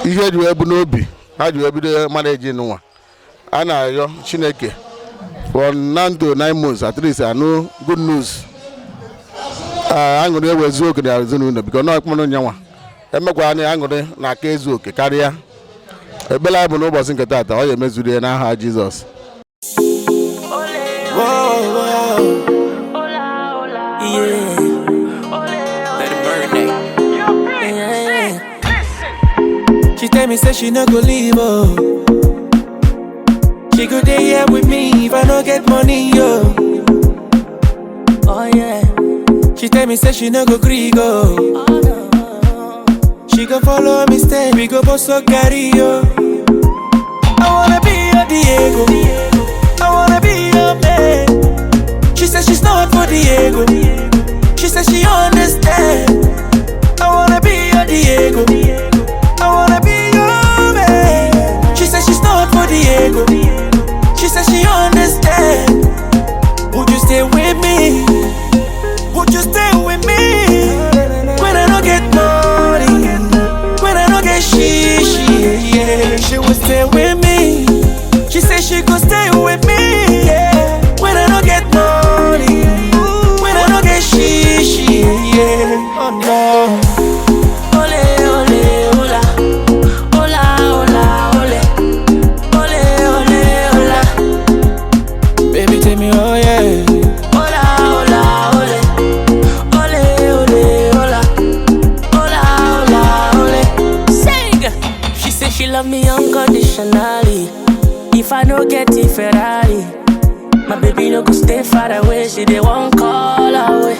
ihe eji wee bụ n'obi ha ji wee bido mmadụ eji nụnwa, a na-arịọ Chineke from now to 9 months at least anụ good news, aṅụrị ewezu oke na ezinụlọ, biko na ọkpụrụ nyanwa emekwa anyị aṅụrị na aka ezu oke karịa. Ekpere anyị bụ n'ụbọchị nke taata, ọ ya emezuru ya n'aha Jizọs. Whoa, whoa. Yeah. Let it burn that. Yeah. She tell me say she no go leave, oh. She go dey here with me if I no get money, yo. Oh yeah. She tell me say she no go gree go. Oh, no. She go follow me stay, we go both so carry yo. I wanna be your Diego. I wanna be your man. She says she's not for Diego. She says she understand. I wanna be your Diego. I wanna be your man. She says she's not for Diego. She says she understand. Would you stay with me? Would you stay with me? When I don't get money, when I don't get shishi, yeah. She will stay with me. She said she could stay with me, yeah. When I don't get money, when I don't get shishi, yeah. Oh no. Ole, ole, hola. Hola, hola, ole. Ole, ole, hola. Baby, tell me, oh yeah. Hola, hola, ole. Ole, ole, hola. Hola, hola, ole. Sing! She said she love me unconditionally. If I no get it, Ferrari, my baby no go stay far away. She dey one call away.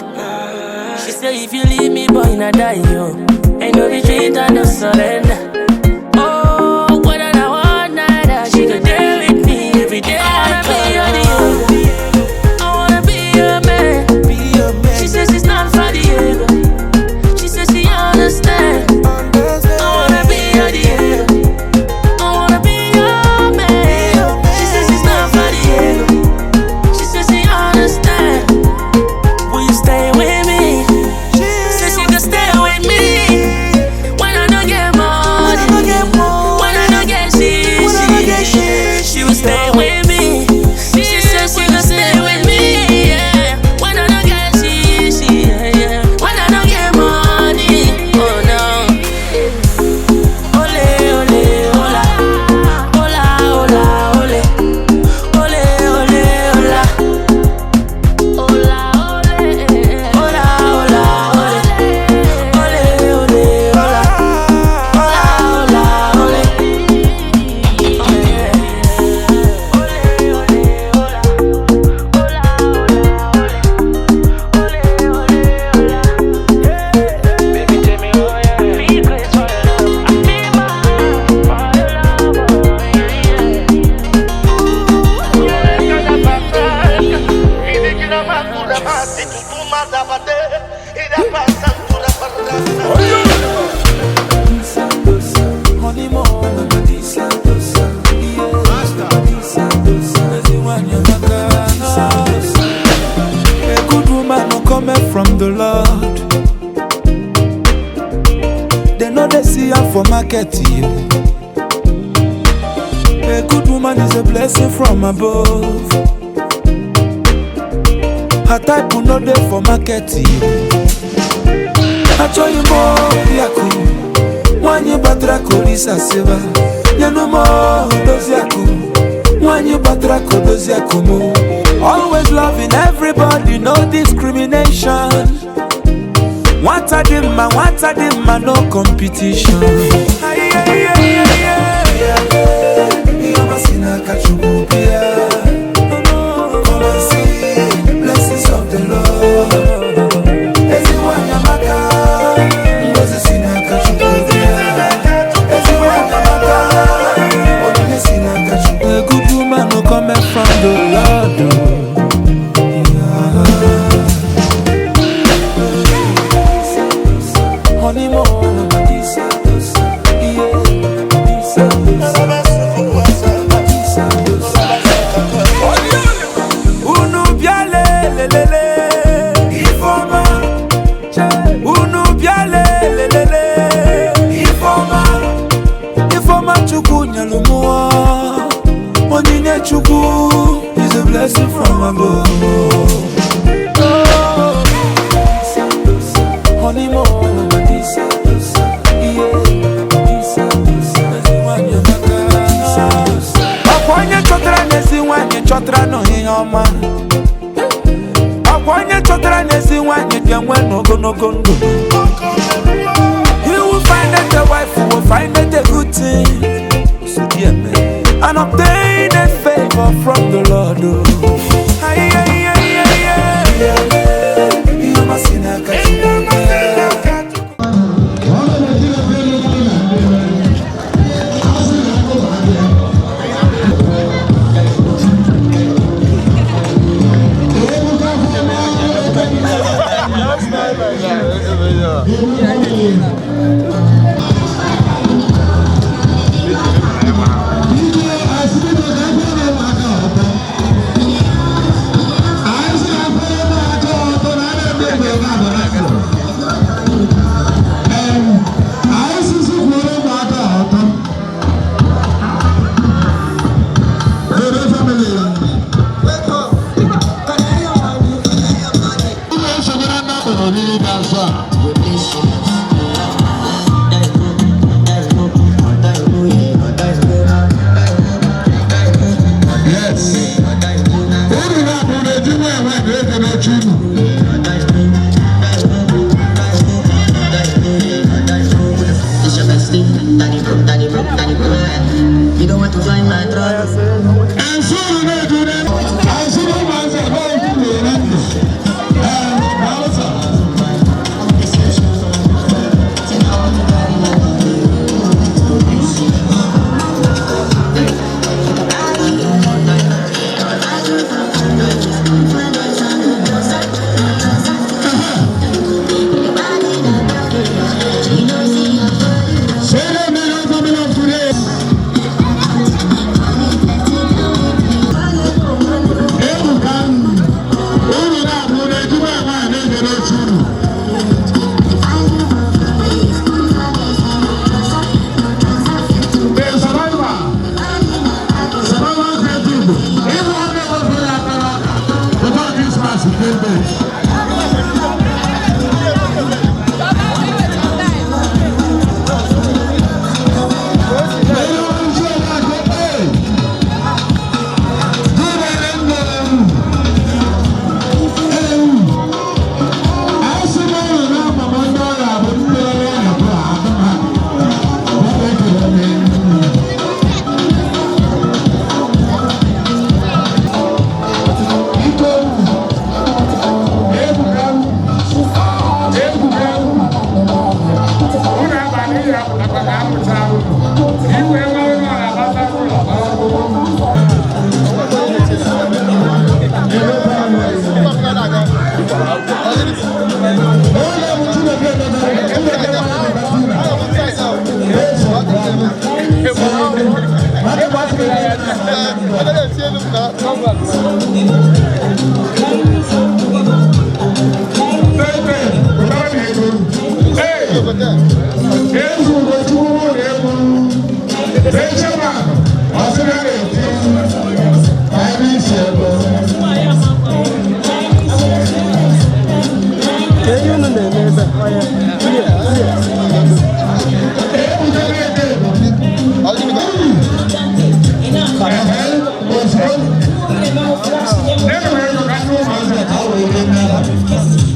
She say if you leave me, boy, na die yo. Ain't no retreat and no surrender. Oh, what I want, night, she go there with me every day. I wanna be your Diego. I wanna be your man. She says she's not for Diego. She says she understand. I wanna be your Diego. I wanna be your man. She says she's not for Diego. She says she understand. Will you stay with me? Says she can stay with me. When I don't get money, when I don't get shit, she will stay with me. She says she can stay with me. Yeah. When I don't get shit, yeah, yeah. When I don't get money, oh no. Ole, ole, hola. Hola, hola, ole. Ole, ole, hola. Hola, ole. Hola, hola, ole. Ole, ole, hola. Hola, hola, ole. Baby, tell me, oh yeah. A good woman no coming from the Lord. They know they see her for market. You. A good woman is a blessing from above. Her type will not there for market. Achọghị m oriakụ, nwanyị batara ka Olisa sịba. Nyenụ m odoziakụ, nwanyị batara ka odoziakụ mụ. Always loving everybody, no discrimination. Nwata dị mma, nwata dị mma, no competition. Aye, aye, aye, aye, aye. Ihe ọma si n'aka Chukwu bịa. Come and see blessings of the Lord. Ezi nwanyị amaka, ngọzi si n'aka Chukwu bịa. Ezi nwanyị amaka, onyinye si n'aka Chukwu. A good woman no coming from the Lord. Oh. Honey mo, Unu bịa lelelele, Ifeọma. Unu bịa lelelele, Ifeọma. Ifeọma Chukwu nyelu mụọ. Onyinye Chukwu is a blessing from above. Oh. Honey mo, Ọkwa onye chọtara n'ezi nwanyị chọtara nụ ihe ọma. Ọkwa onye chọtara n'ezi nwanyị Ogologo ndụ. He who findeth a wife will findeth a good thing and obtain a favor from the Lord. Oh. Aye, aye, aye, aye, aye. Ihe ọma si n'aka Chineke. You don't want to find my trouble.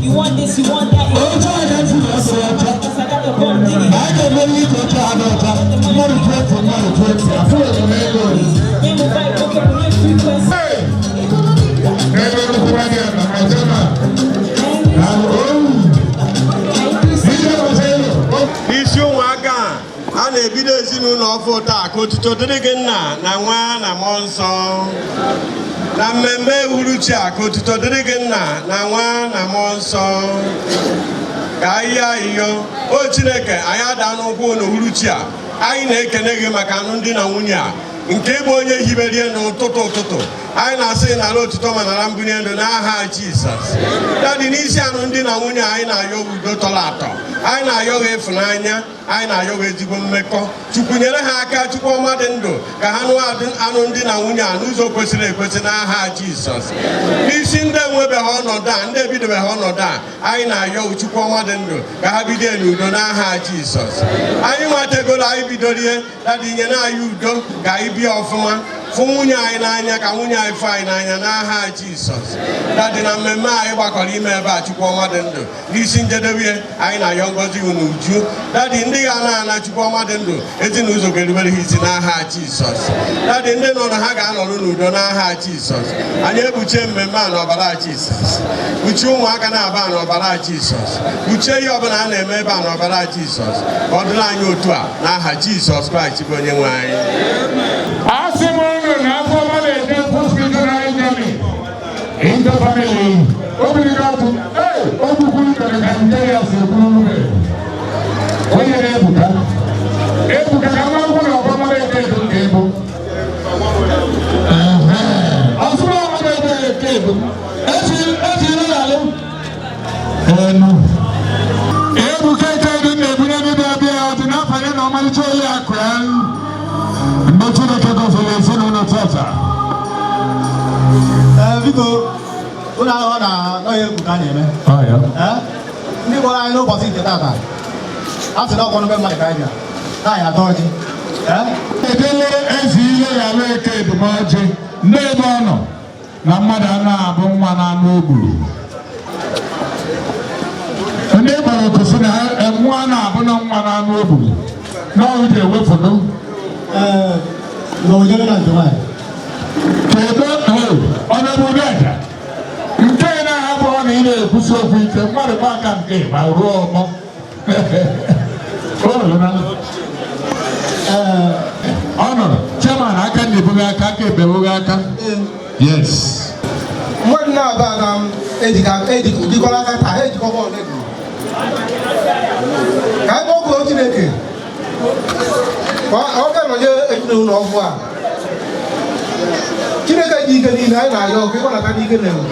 You want this, you want that. Isi ụmụaka a na-ebido ezinụlọ ọfụ taa ka otuto dịrị gị nna na nwa na mmụọ nsọ. Na mmemme uhuruchi a ka otuto dịrị gị nna na nwa na mmụọ nsọ. Ka ahịhịa ahịhịa o Chineke anyị ada n'ụkwụ n'uhuruchi a, anyị na-ekene gị maka alụmdi na nwunye a nke ịbụ onye hiberie n'ụtụtụ ụtụtụ. Anyị na-asị nara otuto ma nara mbunye ndụ n'aha Jizọs. Daddy, n'isi alụmdi na nwunye anyị na-ayọ udo tọrọ atọ, anyị na-ayọ gị ịfụnanya, anyị na-ayọ gị ezigbo mmekọ. Chukwu nyere ha aka, Chukwu ọma dị ndụ, ka ha nụọ alụmdi na nwunye a n'ụzọ kwesịrị ekwesị n'aha Jizọs. N'isi ndị enwebeghị ọnọdụ a, ndị ebidobeghị ọnọdụ a, anyị na-ayọ Chukwu ọma dị ndụ ka ha bido n'udo n'aha Jizọs. Anyị nwetagoro anyị bidorie, Daddy, nyere anyị udo ka anyị bie ọfụma. Fụ nwunye anyị n'anya ka nwunye anyị fụ anyị n'anya n'aha Jizọs. Daddy, na mmemme anyị gbakọrọ ime ebe a, Chukwu ọma dị ndụ, n'isi njedebe anyị na-ayọ ngọzi unu uju. Daddy, ndị ga na-ana, Chukwu ọma dị ndụ, ezinụzọ ga-erubere ha isi n'aha Jizọs. Daddy, ndị nọ na ha ga-anọrọ n'udo n'aha Jizọs. Anyị ekpuchie mmemme a n'ọbara Jizọs, kpuchie ụmụaka na-aba n'ọbara Jizọs, kpuchie ihe ọbụla a na-eme ebe a n'ọbara Jizọs. Ka ọ dịrị anyị otu a n'aha Jizọs Kraịst bụ onye nwe anyị. Asị m unu na afọ ọma na-eje spiritual journey into family. Obìnrin náà tún ee ogbugbu kẹrẹ ka nke ya si ekwuru ube. Onye na-ebuka. Ebuka ka nwa nkwụ na ọbọma na-eke ebu nke ebu. Ọsụrụ ọma na-eke eke ebu. Esi esi ire alụ. Enu. Ebuka eke ebu na-ebunye ndị na-abịa ọdị n'afọ ya na ọmalịcha oyi akụ ya. Ndị Chineke gọziri ezinụlọ tata. Ee, biko, ụlọ ahụ na n'ọhịa egwu ka a na-eme. Ee, ndị gwara anyị n'ụbọchị nke tata, a sị na ọkwa n'be mmadụ ka anyị bịa na anyị atọ ọjị. Ee. Edele ezi ihe ya ala eke ebumọjị n'ebe ọ nọ na mmadụ anaghị abụ nwa na anụ o gburu. Ndị gbara oku sị na nwa na-abụ na nwa na anụ o gburu na ọhụ ji ewepụnụ. Ee, na ojere na nke nwaanyị. Kedu ọnọdụ aja nke na-ahapụ ọ na ị na-ekwusi okwu ike mmadụ gba aka nke ma ruo ọmọ. Ọ nọrọ chairman aka na-ebughị aka aka ebebughị aka. Yes. Mmadụ na-aba na ejikọrọ aka taa, ha ejikọkwa ole gị. Ka anyị kpọkuo Chineke ka ọ ga-anọnye ezinụlọ ọfụ a. Chineke ji ike niile, anyị na-ayọ ọkụ ịgbanata n'ike na ewu.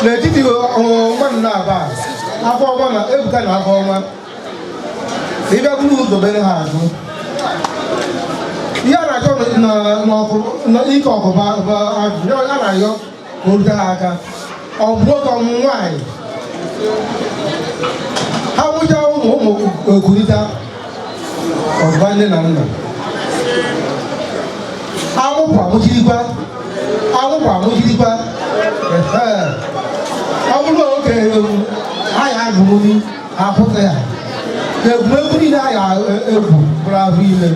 N'etiti mmadụ na-aba afọ ọma na Ebuka na afọ ọma. Ịbịa buru ụzọ bere ha azụ. Ihe a na-achọ n'ike ọkụ bụ azụ, a na-ayọ ka o rute ha aka. Ọ bụ nwoke ọmụmụ nwaanyị. Ha mụchaa ụmụ ụmụ ekulita ọzụba nne na nna. Amụpụ amụchirikwa, amụpụ amụchirikwa. Ọ bụrụ na okenye anyị agụmụni akwụsị ya. Ka egwuregwu niile anyị egwu bụrụ ahụ ime.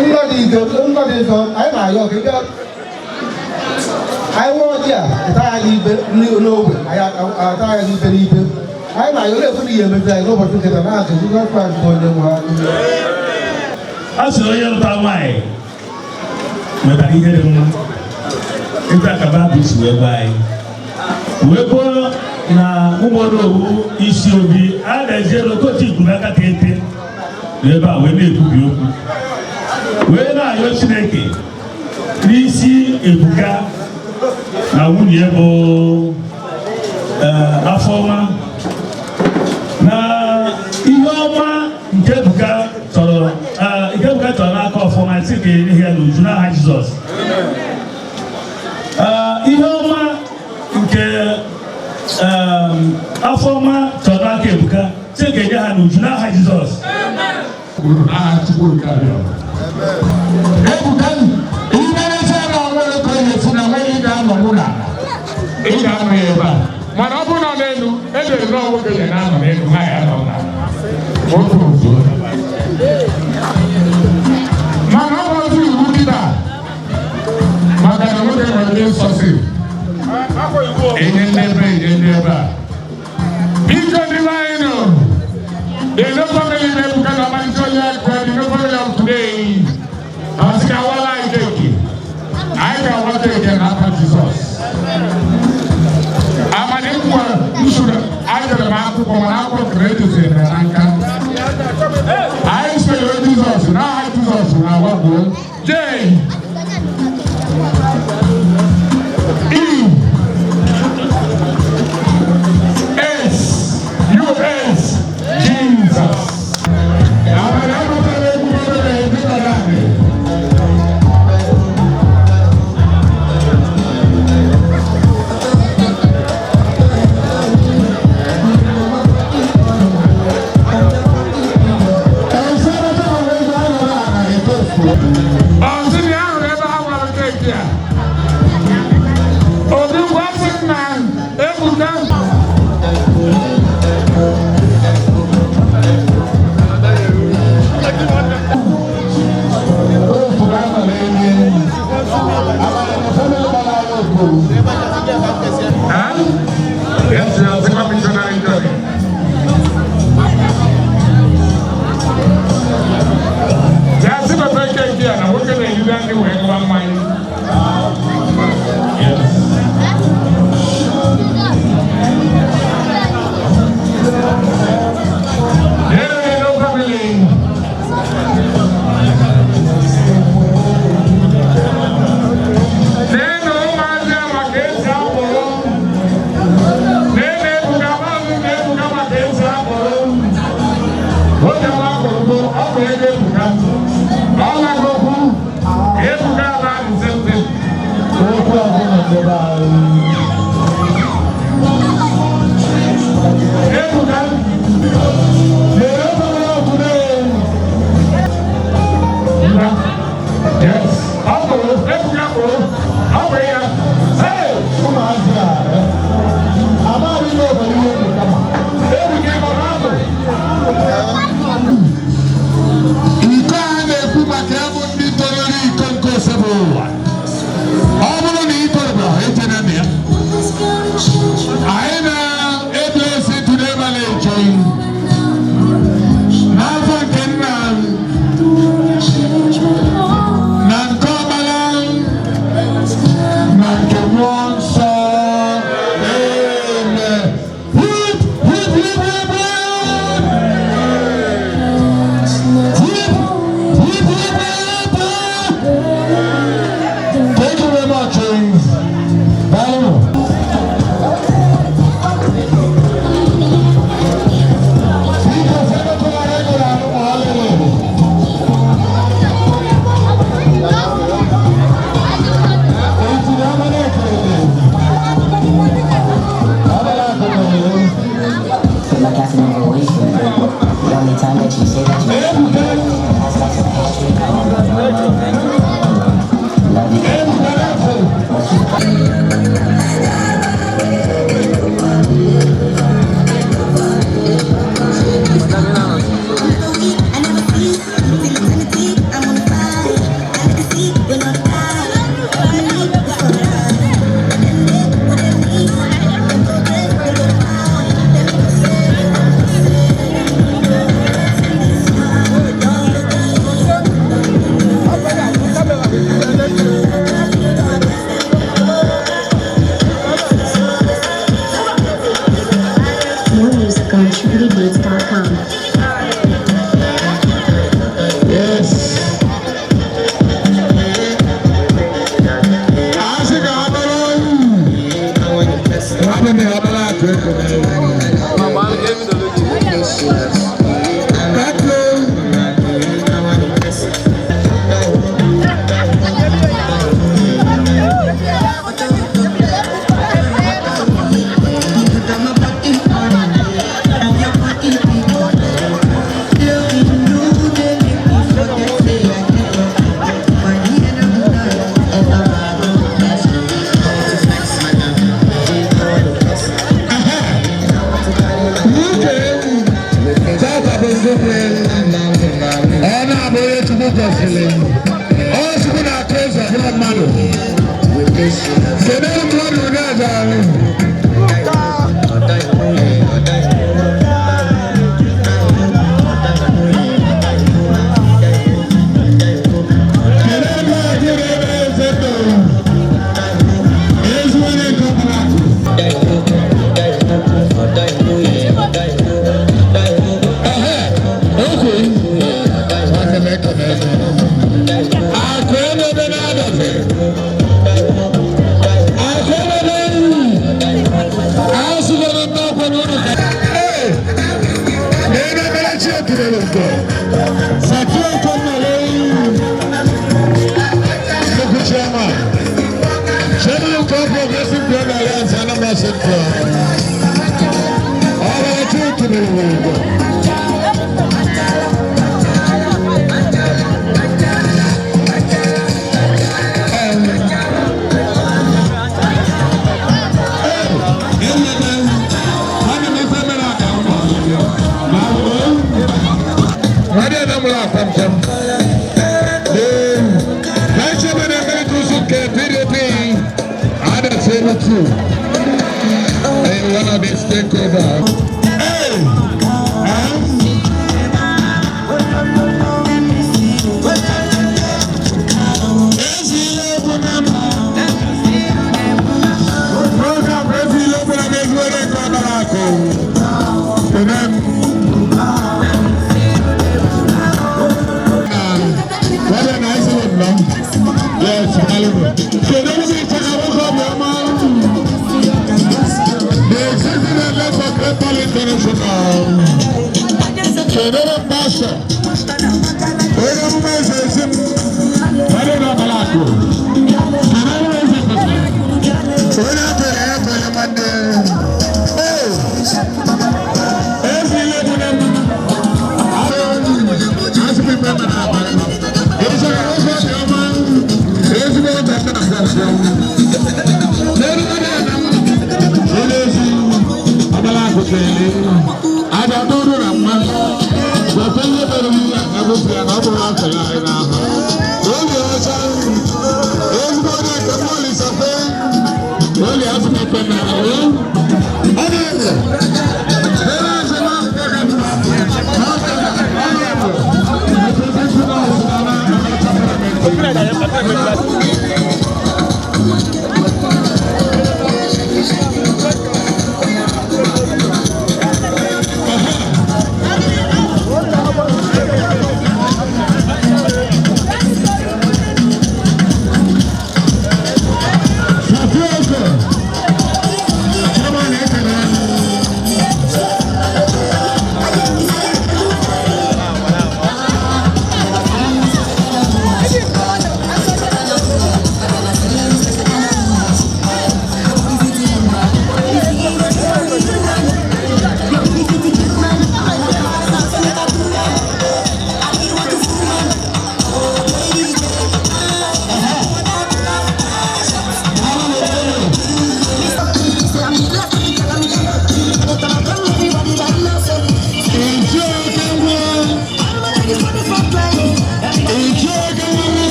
Nna dị ike, nna dị nsọ, anyị na-ayọ ka ị anyị nwe ọjị a ịta ya n'ibe n'ogbe, anyị ata ya n'ibe n'ibe. Anyị na-ayọ na-ekwu na ihe emezi anyị n'ụbọchị nke taa n'aha Jizọs Kraịst bụ onye nwe anyị. A sị onye lụta nwaanyị nwetara ihe dị mma. Etu a ka Baịbụl si wee gwa anyị. Wee kwuo na ụmụonowu isi obi a na-eje n'okochi ikpuru aka ka ete n'ebe a wee na-ekwubi okwu. Wee na-ayọ Chineke n'isi Ebuka na nwunye bụ Afọma na ihe ọma nke Ebuka chọrọ nke Ebuka chọrọ n'aka ọfọma sị ka enye ya n'uju n'aha Jizọs. Ihe ọma nke Afọma chọrọ n'aka Ebuka sị ka enye ha n'uju n'aha Jizọs. Ebuka, imerecha na nwere ka onye si na nwere ị ga-anọ mụ n'ala. Ị ga-anọ ya ebe a. Mana ọ bụrụ na ọ n'elu, edere na nwoke ya na-anọ n'elu, nwaanyị anọ n'ala. Nwoke ozuo. Mana ọ bụ otu iwu kịta. Maka na nwoke nwere ndị nsọsi. Enye ndị ebe, enye ndị ebe a. Biko ndị be anyị nọ. The no family na Ebuka na ọmalịcha onye akụ, the no family of today. Asị ka awala anyị keki. Anyị ga-awa keki n'aka Jizọs. Amadi nkwa usoro anyị dere m akwụkwọ mana akwụkwọ kere edoziri na nka. Anyị sonyere Jizọs n'aha Jizọs na agbagbuo. J E S U S Jesus. Amadi akwụkwọ egwu obere ezinụlọ anyị. Ọsị na ahụrụ ebe ha gbara keeki a. Obi ngwa sị na Ebuka. Yes, the commissioner is joining. Ya sị bata keeki a na nwoke na-eriri ndị wee ṅụwa mmanya. Yes. Yeah, no family. Nenu ụmụazị a maka esi apụrụ. Nenu Ebuka, maazị na Ebuka maka esi apụrụ. Oge m apụrụ bụ ọ bụ ego Ebuka. Ọ lagokwu, Ebuka ala nzembe. Okwu ọbụla ndebe anyị. Ebuka. Lere obere okwu Yes. Ọ bụrụ, Ebuka bụrụ, ọ bụ ya. Hey! Ụmụazị a, amaghị m obodo ihe dị kama. Ebuka ị nọ n'azụ? Iko a na-ekwu maka ya bụ ndị toruru iko nke osebe ụwa. Ọ bụrụ na ị toruru, echena na ya. Anyị na-edu esi today marriage n'afọ nke nna na nke ọkpara na nke mmụọ nsọ. Amen. Hip, hip, hip, hip, hip. Hip, hip, hip, hip, hip. Thank you very much. Daalụ. Feel like I can never wait for you. The only time that you say that you love me, love you. More music on TrinityBeats.com. Yes. Asị ka ha bịara ọrụ. Ha bụ ndị ha bịara akụ ego. Thank you. Ọ na-abụ onye Chukwu gọziri. Ọ Chukwu na-akụ ụzọ bụrụ mmadụ. Kedu mmadụ na-aza ahụ? Kedu ebe a jere ebe eze toro? Ezi onye nke ọbụla. Adé na mụrụ akwamkwam. The Vice Chairman Emeritus nke PDP, Ada Senutu, and one of the stakeholders. Hey!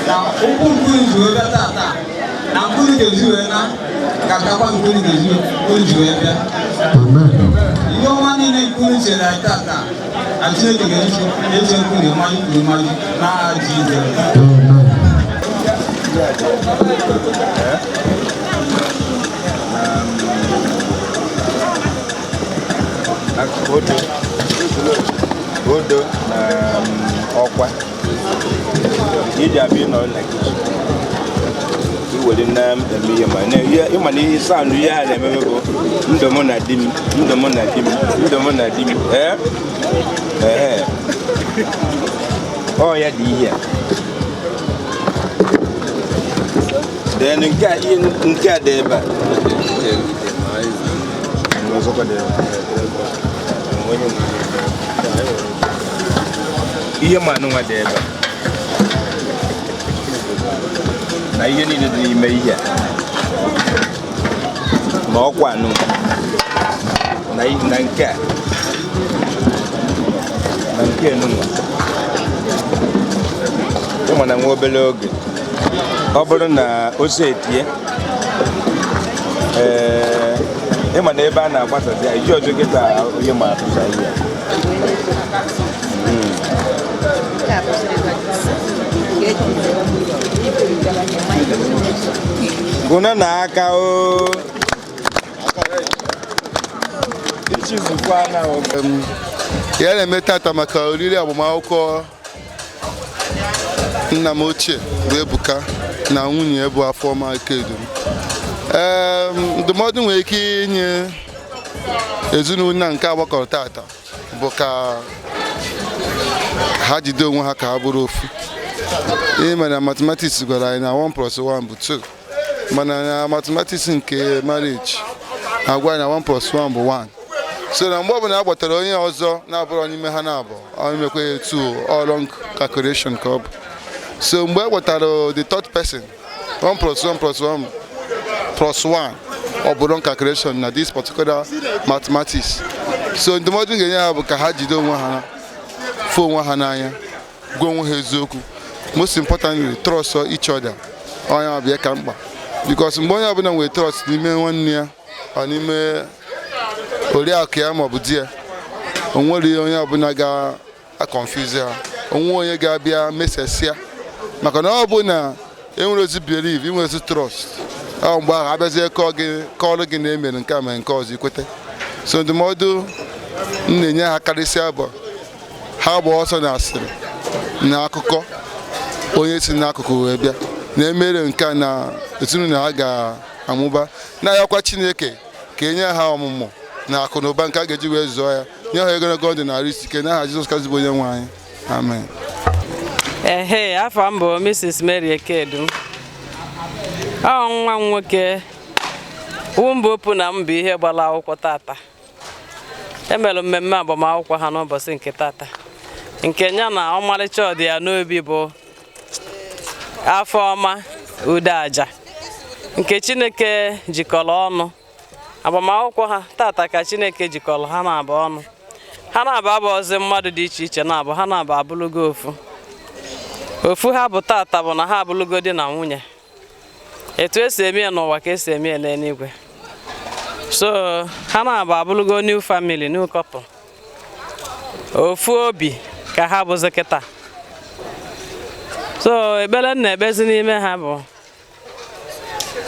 Na ụkwụ nkunu ji wee bịa tata na nkunu ga-eji wee na ka-akakwa nkunu ga-eji ji wee bịa. Ihe ọma niile nkunu chere anyị tata na Chineke ga-eche nkunu mmaji kwuru mmaji n'aha Jizọs. Odo, odo na ọkwa iji abịa ịnọ na kichin iwere na-eme ihe, ma ịma na ihe sanụ ihe a na-ememe bụ ndụ mụ na di m, ndụ mụ na di m, ndụ mụ na di m. Ee ee, ọ ya dị ihe a. Then nke a, ihe nke a dị ebe a. Ọzọkwa dị ebe a. Ihe ma anụnwa dị ebe a na ihe niile dị n'ime ihe a ma ọkwa anụnwa na nke a na nke enunwa. Ịma na nwa obere oge, ọ bụrụ na ose etie, ee, ịma na ebe a na-agbasazi ya iji ọzọ kịta, onye ma atụsa ihe a. Gụna na aka o ichizukwa na o. Ya na-eme tata maka oriri agbamakwụkwọ nna m ochie bụ Ebuka na nwunye bụ Afọma Ikedum. Ee, ndụmọdụ nwere ike inye ezinụlọ nke agbakọrọ tata bụ ka ha jide onwe ha ka ha bụrụ ofu. Ihe mere na mathematics gwara anyị na 1 plus 1 bụ 2, mana na mathematics nke marriage agwa anyị na 1 plus 1 bụ 1. So na mgbe ọbụla a gbatara onye ọzọ na-abụrọ n'ime ha na-abụ ọ imekwa ya 2, all wrong calculation ka ọ bụ. So mgbe e gbatara the third person, 1 plus 1 plus 1 plus 1, ọ bụ wrong calculation na this particular mathematics. So ndụmọdụ m ga-enye ha bụ ka ha jide onwe ha, fụ onwe ha n'anya, gwa onwe ha eziokwu. Most importantly, trust each other. Onye ọbịa ka mkpa, because mgbe onye ọbụla nwere trust n'ime nwanne ya, ọ n'ime oriakụ ya maọbụ di ya, o nwere onye ọbụla ga-aconfuse ha, onwe onye ga-abịa mesesịa, maka na ọ bụ na enwere ozi believe, inwere ozi trust ọ, mgbe ahụ abịazie kọọ gị, kọọrọ gị na emere nke a mere nke ọzọ, ikwete. So ndụmọdụ m na-enye ha karịsịa bụ ha gba ọsọ na asịrị na akụkọ onye si n'akụkụ wee bịa na emere nke a, na ezinụlọ ha ga-amụba, na-ayọkwa Chineke ka enye ha ọmụmụ na akụ na ụba nke a ga-eji wee zụọ ya, nye ha ogologo ndụ na arụ isi ike, n'aha Jizọs Kraịst bụ onye nwe anyị, amen. Ehe, afọ m bụ Mrs. Mary Ekedum. Ọ nwa m nwoke Wumbopu na m bụ ihe gbara akwụkwọ tata. Emere mmemme agbamakwụkwọ ha n'ụbọchị nke tata, nke ya na ọmarịcha ọdị ya n'obi bụ Afọma Udeaja, nke Chineke jikọrọ ọnụ. Agbamakwụkwọ ha tata ka Chineke jikọrọ ha na-abụ ọnụ. Ha na-abụ abụọzi mmadụ dị iche iche, na-abụ ha na-abụ abụlụgo ofu ofu. Ha bụ tata bụ na ha abụlụgo di na nwunye. Etu esi eme ya n'ụwa ka esi eme ya n'eluigwe. So ha na-abụ abụlụgo new family, new couple. Ofu obi ka ha bụzi kịta. So ekpere m na-ekpezi n'ime ha bụ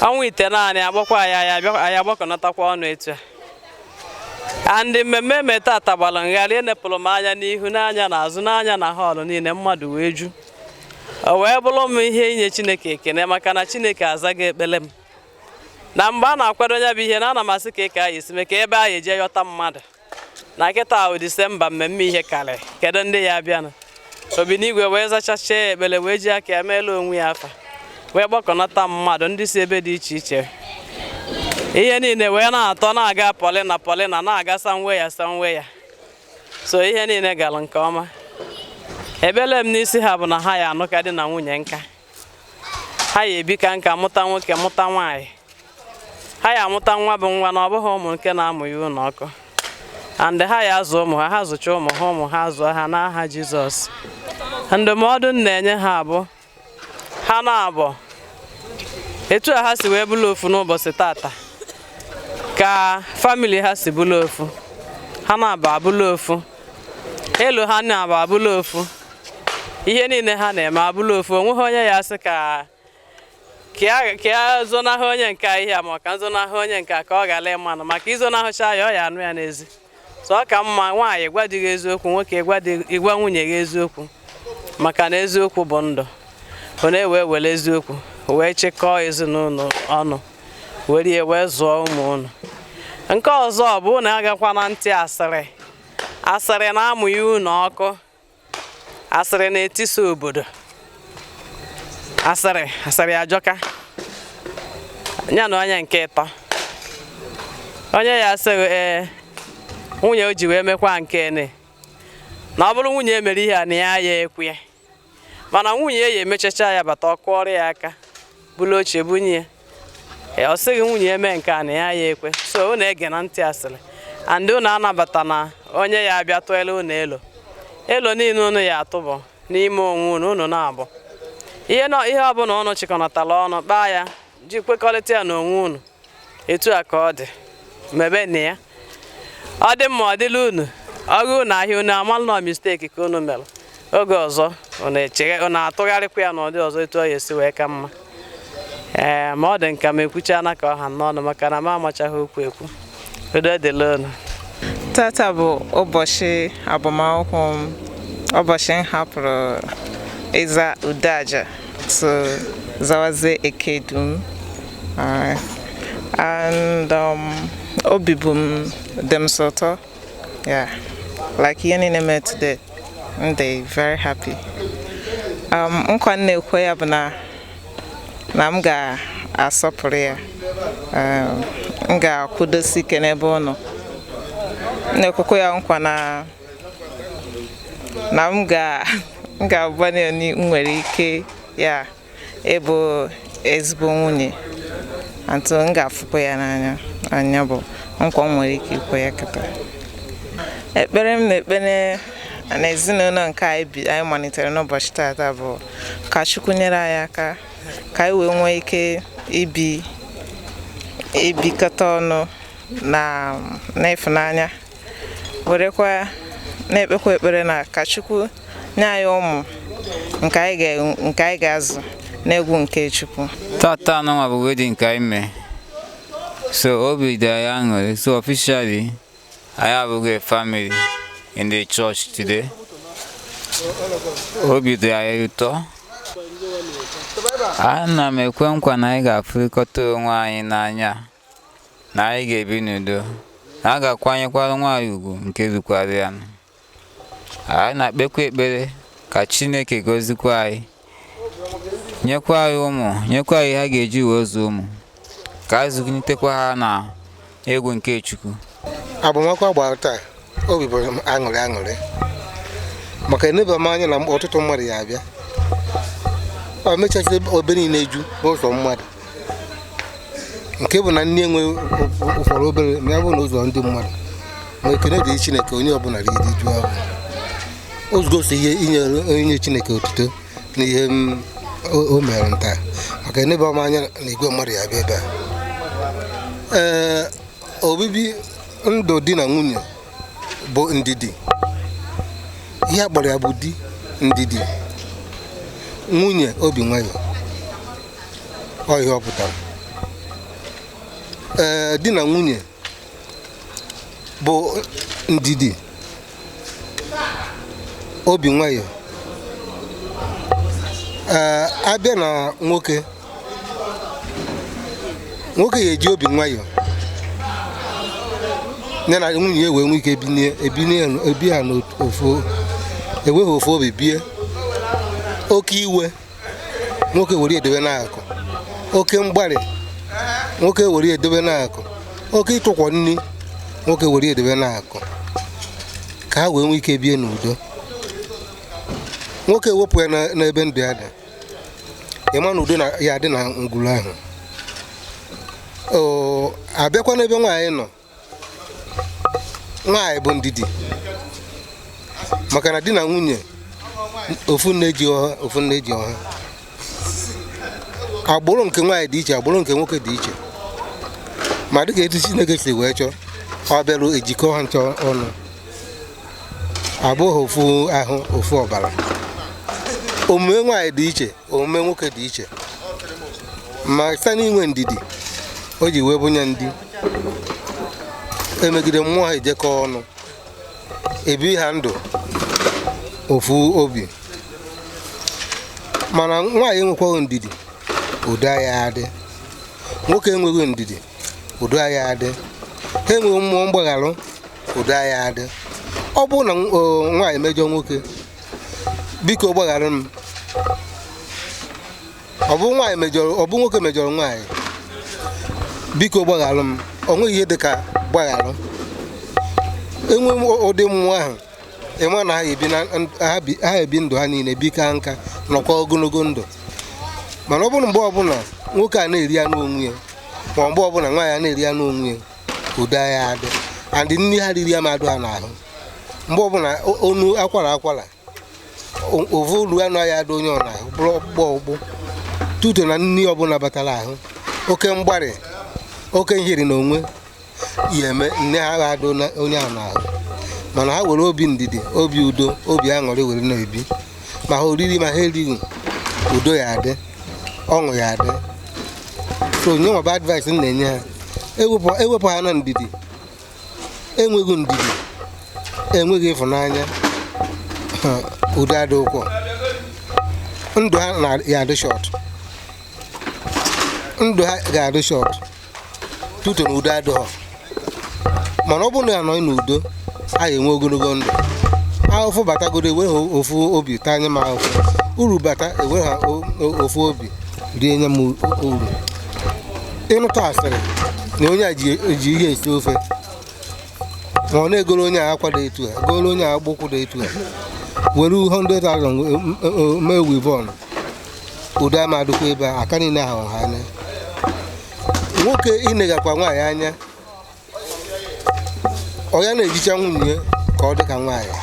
ọnwa ite naanị agbakwa ya, ya anyị agbakọnatakwa ọnụ etu a. Ndị mmemme eme tata gbara ngharị, enepụrụ m anya n'ihu, n'anya n'azụ, n'anya na họọlụ niile, mmadụ wee ju. O wee bụrụ m ihe inye Chineke ekene, maka na Chineke azaghị ekpere m na mgbe a na-akwado ya bụ ihe na ana m asị ka ị ka anyị esi mee ka ebe anyị eje yọta mmadụ na kịta ahụ Disemba, mmemme ihe karịrị, kedu ndị ya bịanụ? Obinigwe wee zachachie ekpere, wee ji aka ya meela onwe ya afa, wee gbakọnata mmadụ ndị si ebe dị iche iche. Ihe niile wee na-atọ na-aga polina polina, na-aga sanwe ya sanwe ya. So ihe niile gara nke ọma. Ekpere m n'isi ha bụ na ha ya anụ ka di na nwunye nka, ha ya ebi ka nka, mụta nwoke, mụta nwaanyị, ha ya amụta nwa bụ nwa, na ọ bụghị ụmụ nke na-amụ ya ụlọ ọkụ. And ha ya azụ ụmụ ha, ha zụcha ụmụ ha, ụmụ ha azụọ ha n'aha Jizọs. Ndụmọdụ m na-enye ha bụ Ha na-abụ etu a ha si wee bụrụ ofu n'ụbọchị tata ka family ha si bụrụ ofu. Ha na-abụ abụrụ ofu, elu ha na-abụ abụrụ ofu, ihe niile ha na-eme abụrụ ofu. Onweghị onye ya asị ka ya zonahụ onye nke ihe a ma ka nzonahụ onye nke ka ọ gara ịmanụ, maka izonahụcha ya ọ ya anụ ya n'ezi. So ọ ka mma nwaanyị gwa di gị eziokwu, nwoke ịgwa nwunye gị eziokwu, maka na eziokwu bụ ndụ. Ọ na-ewe were eziokwu wee chịkọọ ezinụlọ ọnụ, were ya wee zụọ ụmụ ụnụ. Nke ọzọ bụ na agakwana ntị asịrị. Asịrị na-amụ ya unu ọkụ, asịrị na-etisa obodo, asịrị asịrị ajọka. Ya na onye nke ịtọ, onye ya asịghị ee nwunye o ji wee mekwa nke ne na ọ bụrụ nwunye mere ihe a na ya ya ekwe ya, mana nwunye ya emechacha ya bata ọkụ ọrụ ya aka bụrụ oche bunye ya, ọ sịghị nwunye eme nke a na ya ya ekwe. So unu ege na ntị asịrị, and unu anabata na onye ya abịa tụele unu elo elo niile unu ya atụbọ n'ime onwe unu. Unu na-abụ ihe ọbụla unu chịkọnatara ọnụ kpaa ya ji kwekọrịta ya n'onwe unu. Etu a ka ọ dị, mebe na ya ọ dị mma, ọ dịla unu ọgụ unu ahịa unu amalụ na misteki ka unu mere. Oge ọzọ unu atụgharịkwa ya n'ụdị ọzọ etu ọ ya esi wee ka mma. Ee, ma ọ dị nka ma ekwuchana ka ọ ha n'ọnụ, maka na m amachaghị okwu ekwu. Udo dịla unu. Tata bụ ụbọchị agbamakwụkwọ m, ụbọchị m hapụrụ ịza Udeaja to zawazie Ekedum. And obi bụ m dị m sọ ụtọ. Yeah, like ihe niile mere today, m dị very happy. Nkwa m na-ekwe ya bụ na m ga-asọpụrụ ya, m ga-akwụdosi ike n'ebe ọ nọ. M na-ekwekwa ya nkwa na m ga-agbanwe m nwere ike ya ịbụ ezigbo nwunye, antụ m ga-afụkwa ya n'anya. Anya bụ nkwa m nwere ike ikwe ya kịta. Ekpere m na-ekpere na ezinụlọ nke anyị malitere n'ụbọchị tata bụ ka Chukwu nyere anyị aka ka anyị wee nwee ike ibikọta ọnụ na n'ịfụnanya, werekwa na-ekpekwa ekpere na ka Chukwu nye anyị ụmụ nke anyị ga-azụ n'egwu nke Chukwu. Tata nwa bụ wedding ka anyị mee, so obi dị anyị aṅụrị. So officially anyị abụghị a family in the church today. Obi dị anyị ụtọ. Ana m ekwe nkwa na anyị ga-afụrịkọta onwe anyị n'anya, na anyị ga-ebi n'udo, na a ga-akwanyekwara nwaanyị ugwu nke rukwara ya. Anyị na-ekpekwa ekpere ka Chineke gọzikwa anyị, nyekwa anyị ụmụ, nyekwa anyị ha ga-eji wee zụọ ụmụ, ka a zụlitekwa ha na egwu nke Chukwu. Agbamakwụkwọ gbara taa, obi bụ m aṅụrị aṅụrị, maka eneba m anya na ọtụtụ mmadụ ya abịa. Ọ mechasị obe niile ju n'ụzọ mmadụ, nke bụ na nne enwe ụfọdụ obere ma ya bụ na ụzọ ndị mmadụ. Ma ekene dị Chineke, onye ọbụla riri ju ahụ. O gosi ihe inye Chineke otuto na ihe o mere nta, maka eneba m anya na igwe mmadụ ya abịa ebe a. Ee, obibi ndụ di na nwunye bụ ndidi. Ihe akpọrọ ya bụ di ndidi, nwunye obi nwayọ. Ọ ihe ọ pụtara. Ee, di na nwunye bụ ndidi, obi nwayọ. Ee, abịa na nwoke, nwoke ya eji obi nwayọ ya na nwunye ya wee nwee ike ebi ha n'ofu, enweghị ofu obi bie. Oke iwe nwoke were edobe n'akụ, oke mgbalị nwoke were edobe n'akụ, oke ịtụkwọ nri nwoke were edobe n'akụ, ka ha wee nwee ike bie n'udo. Nwoke wepụ ya n'ebe ndụ ya dị, ịma na udo ya dị na ngwuru ahụ. Abịakwa n'ebe nwaanyị nọ, nwaanyị bụ ndidi, maka na di na nwunye ofu nne ji ọha, ofu nne ji ọha. Agbụrụ nke nwaanyị dị iche, agbụrụ nke nwoke dị iche, ma dịka etu Chineke si wee chọọ, ọ bịaru ejikọ ha nchọ ọnụ, abụghị ofu ahụ, ofu ọbara. Omume nwaanyị dị iche, omume nwoke dị iche, ma site n'inwe ndidi o ji wee bunye ndị emegide mmụọ ha ejekọ ọnụ, ebi ha ndụ ofu obi. Mana nwaanyị enwekwaghị ndidi, udo ya adị. Nwoke enweghị ndidi, udo ya adị. Ha enweghị mmụọ mgbagharụ, udo ya adị. Ọ bụrụ na nwaanyị mejọ nwoke, biko gbaghara m. Ọ bụ nwaanyị mejọrọ, ọ bụ nwoke mejọrọ nwaanyị, biko gbaghara m. Ọ nweghị ihe dị ka gbagharụ. Enwe ụdị mmụọ ahụ, ịma na ha ebi ndụ ha niile, bika nka, nọkwa ogologo ndụ. Mana ọ bụrụ mgbe ọbụla nwoke a na-eri anụ onwe ya, ma mgbe ọbụla nwaanyị a na-eri anụ onwe ya, udo ya adị. Andị nri ha riri ya ma adụ ha n'ahụ. Mgbe ọbụla onu akwara akwara, ovu olu anụ ya adị onye ọ n'ahụ, bụrụ ọkpụkpọ ọkpụ tuto na nri ọbụla batara ahụ, oke mgbarị, oke nhiri na onwe ya eme nne ha adụ onye ahụ n'ahụ. Mana ha were obi ndidi, obi udo, obi aṅụrị were na-ebi. Ma ha oriri ma ha erighị, udo ya adị, ọṅụ ya adị. So nye nwa bụ advice m na-enye ha, ewepụ ha na ndidi. Enweghị ndidi, enweghị ịfụnanya, udo adị ụkwụ, ndụ ha ga-adị short, ndụ ha ga-adị short tutu na udo adịghọ. Mana ọ bụrụ na ya nọ n'udo, a ga-enwe ogologo ndụ. Ahụfụ batagoro, ewe ha ofu obi taa nye m ahụfụ. Uru bata, ewe ha ofu obi rie nye m uru. Ịnụta asịrị na onye a ji ihe esi ofe, ma ọ na-egoro onye a akwa dị etu a, goro onye a agbụkwụ dị etu a, were 100,000 mee wivon, udo ama adịkwa ebe a, aka niile ahụ ha anya. Nwoke ịnegakwa nwaanyị anya, ọ ya na-ejicha nwunye ka ọ dị ka nwaanyị,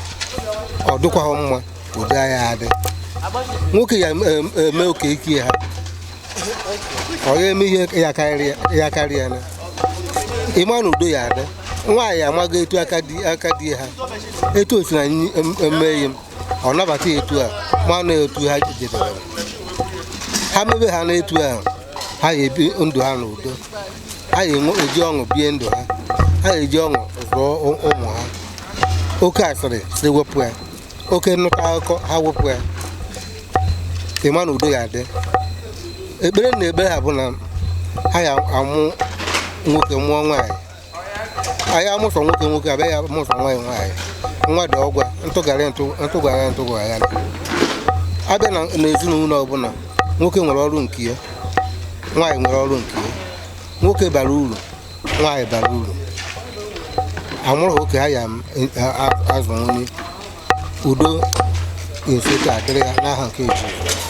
ọ dịkwaghị mma, udo ya adị. Nwoke ya eme oke ike ha, ọ ya eme ihe ya karịa na ịma na udo ya adị. Nwaanyị amago etu aka di ha, etu o si na eme ihe, ọ nabata etu a, ma na etu ha jedebere ha mebe ha na etu ahụ, ha ga-ebi ndụ ha n'udo, ha ga-eji ọṅụ bie ndụ ha, ha ga-eji ọṅụ zụọ ụmụ ha. Oke asịrị si wepụ ya, oke nnụta akụkọ ha wepụ ya, ịma na udo ya adị. Ekpere na ekpere ha bụ na ha ya amụ nwoke mụọ nwaanyị. Anyị amụsọ nwoke nwoke, abịa ya amụsọ nwaanyị nwaanyị. Nwa dị ọgwa, ntụgharị ntụgharị ntụgharị. Abịa na ezinụlọ ọbụla, nwoke nwere ọrụ nke ya, nwaanyị nwere ọrụ nke ya. Nwoke bara uru, nwaanyị bara uru. Amụrụ oke ha ya azụ nri, udo nso ka adịrị ya n'aha nke Jizọs.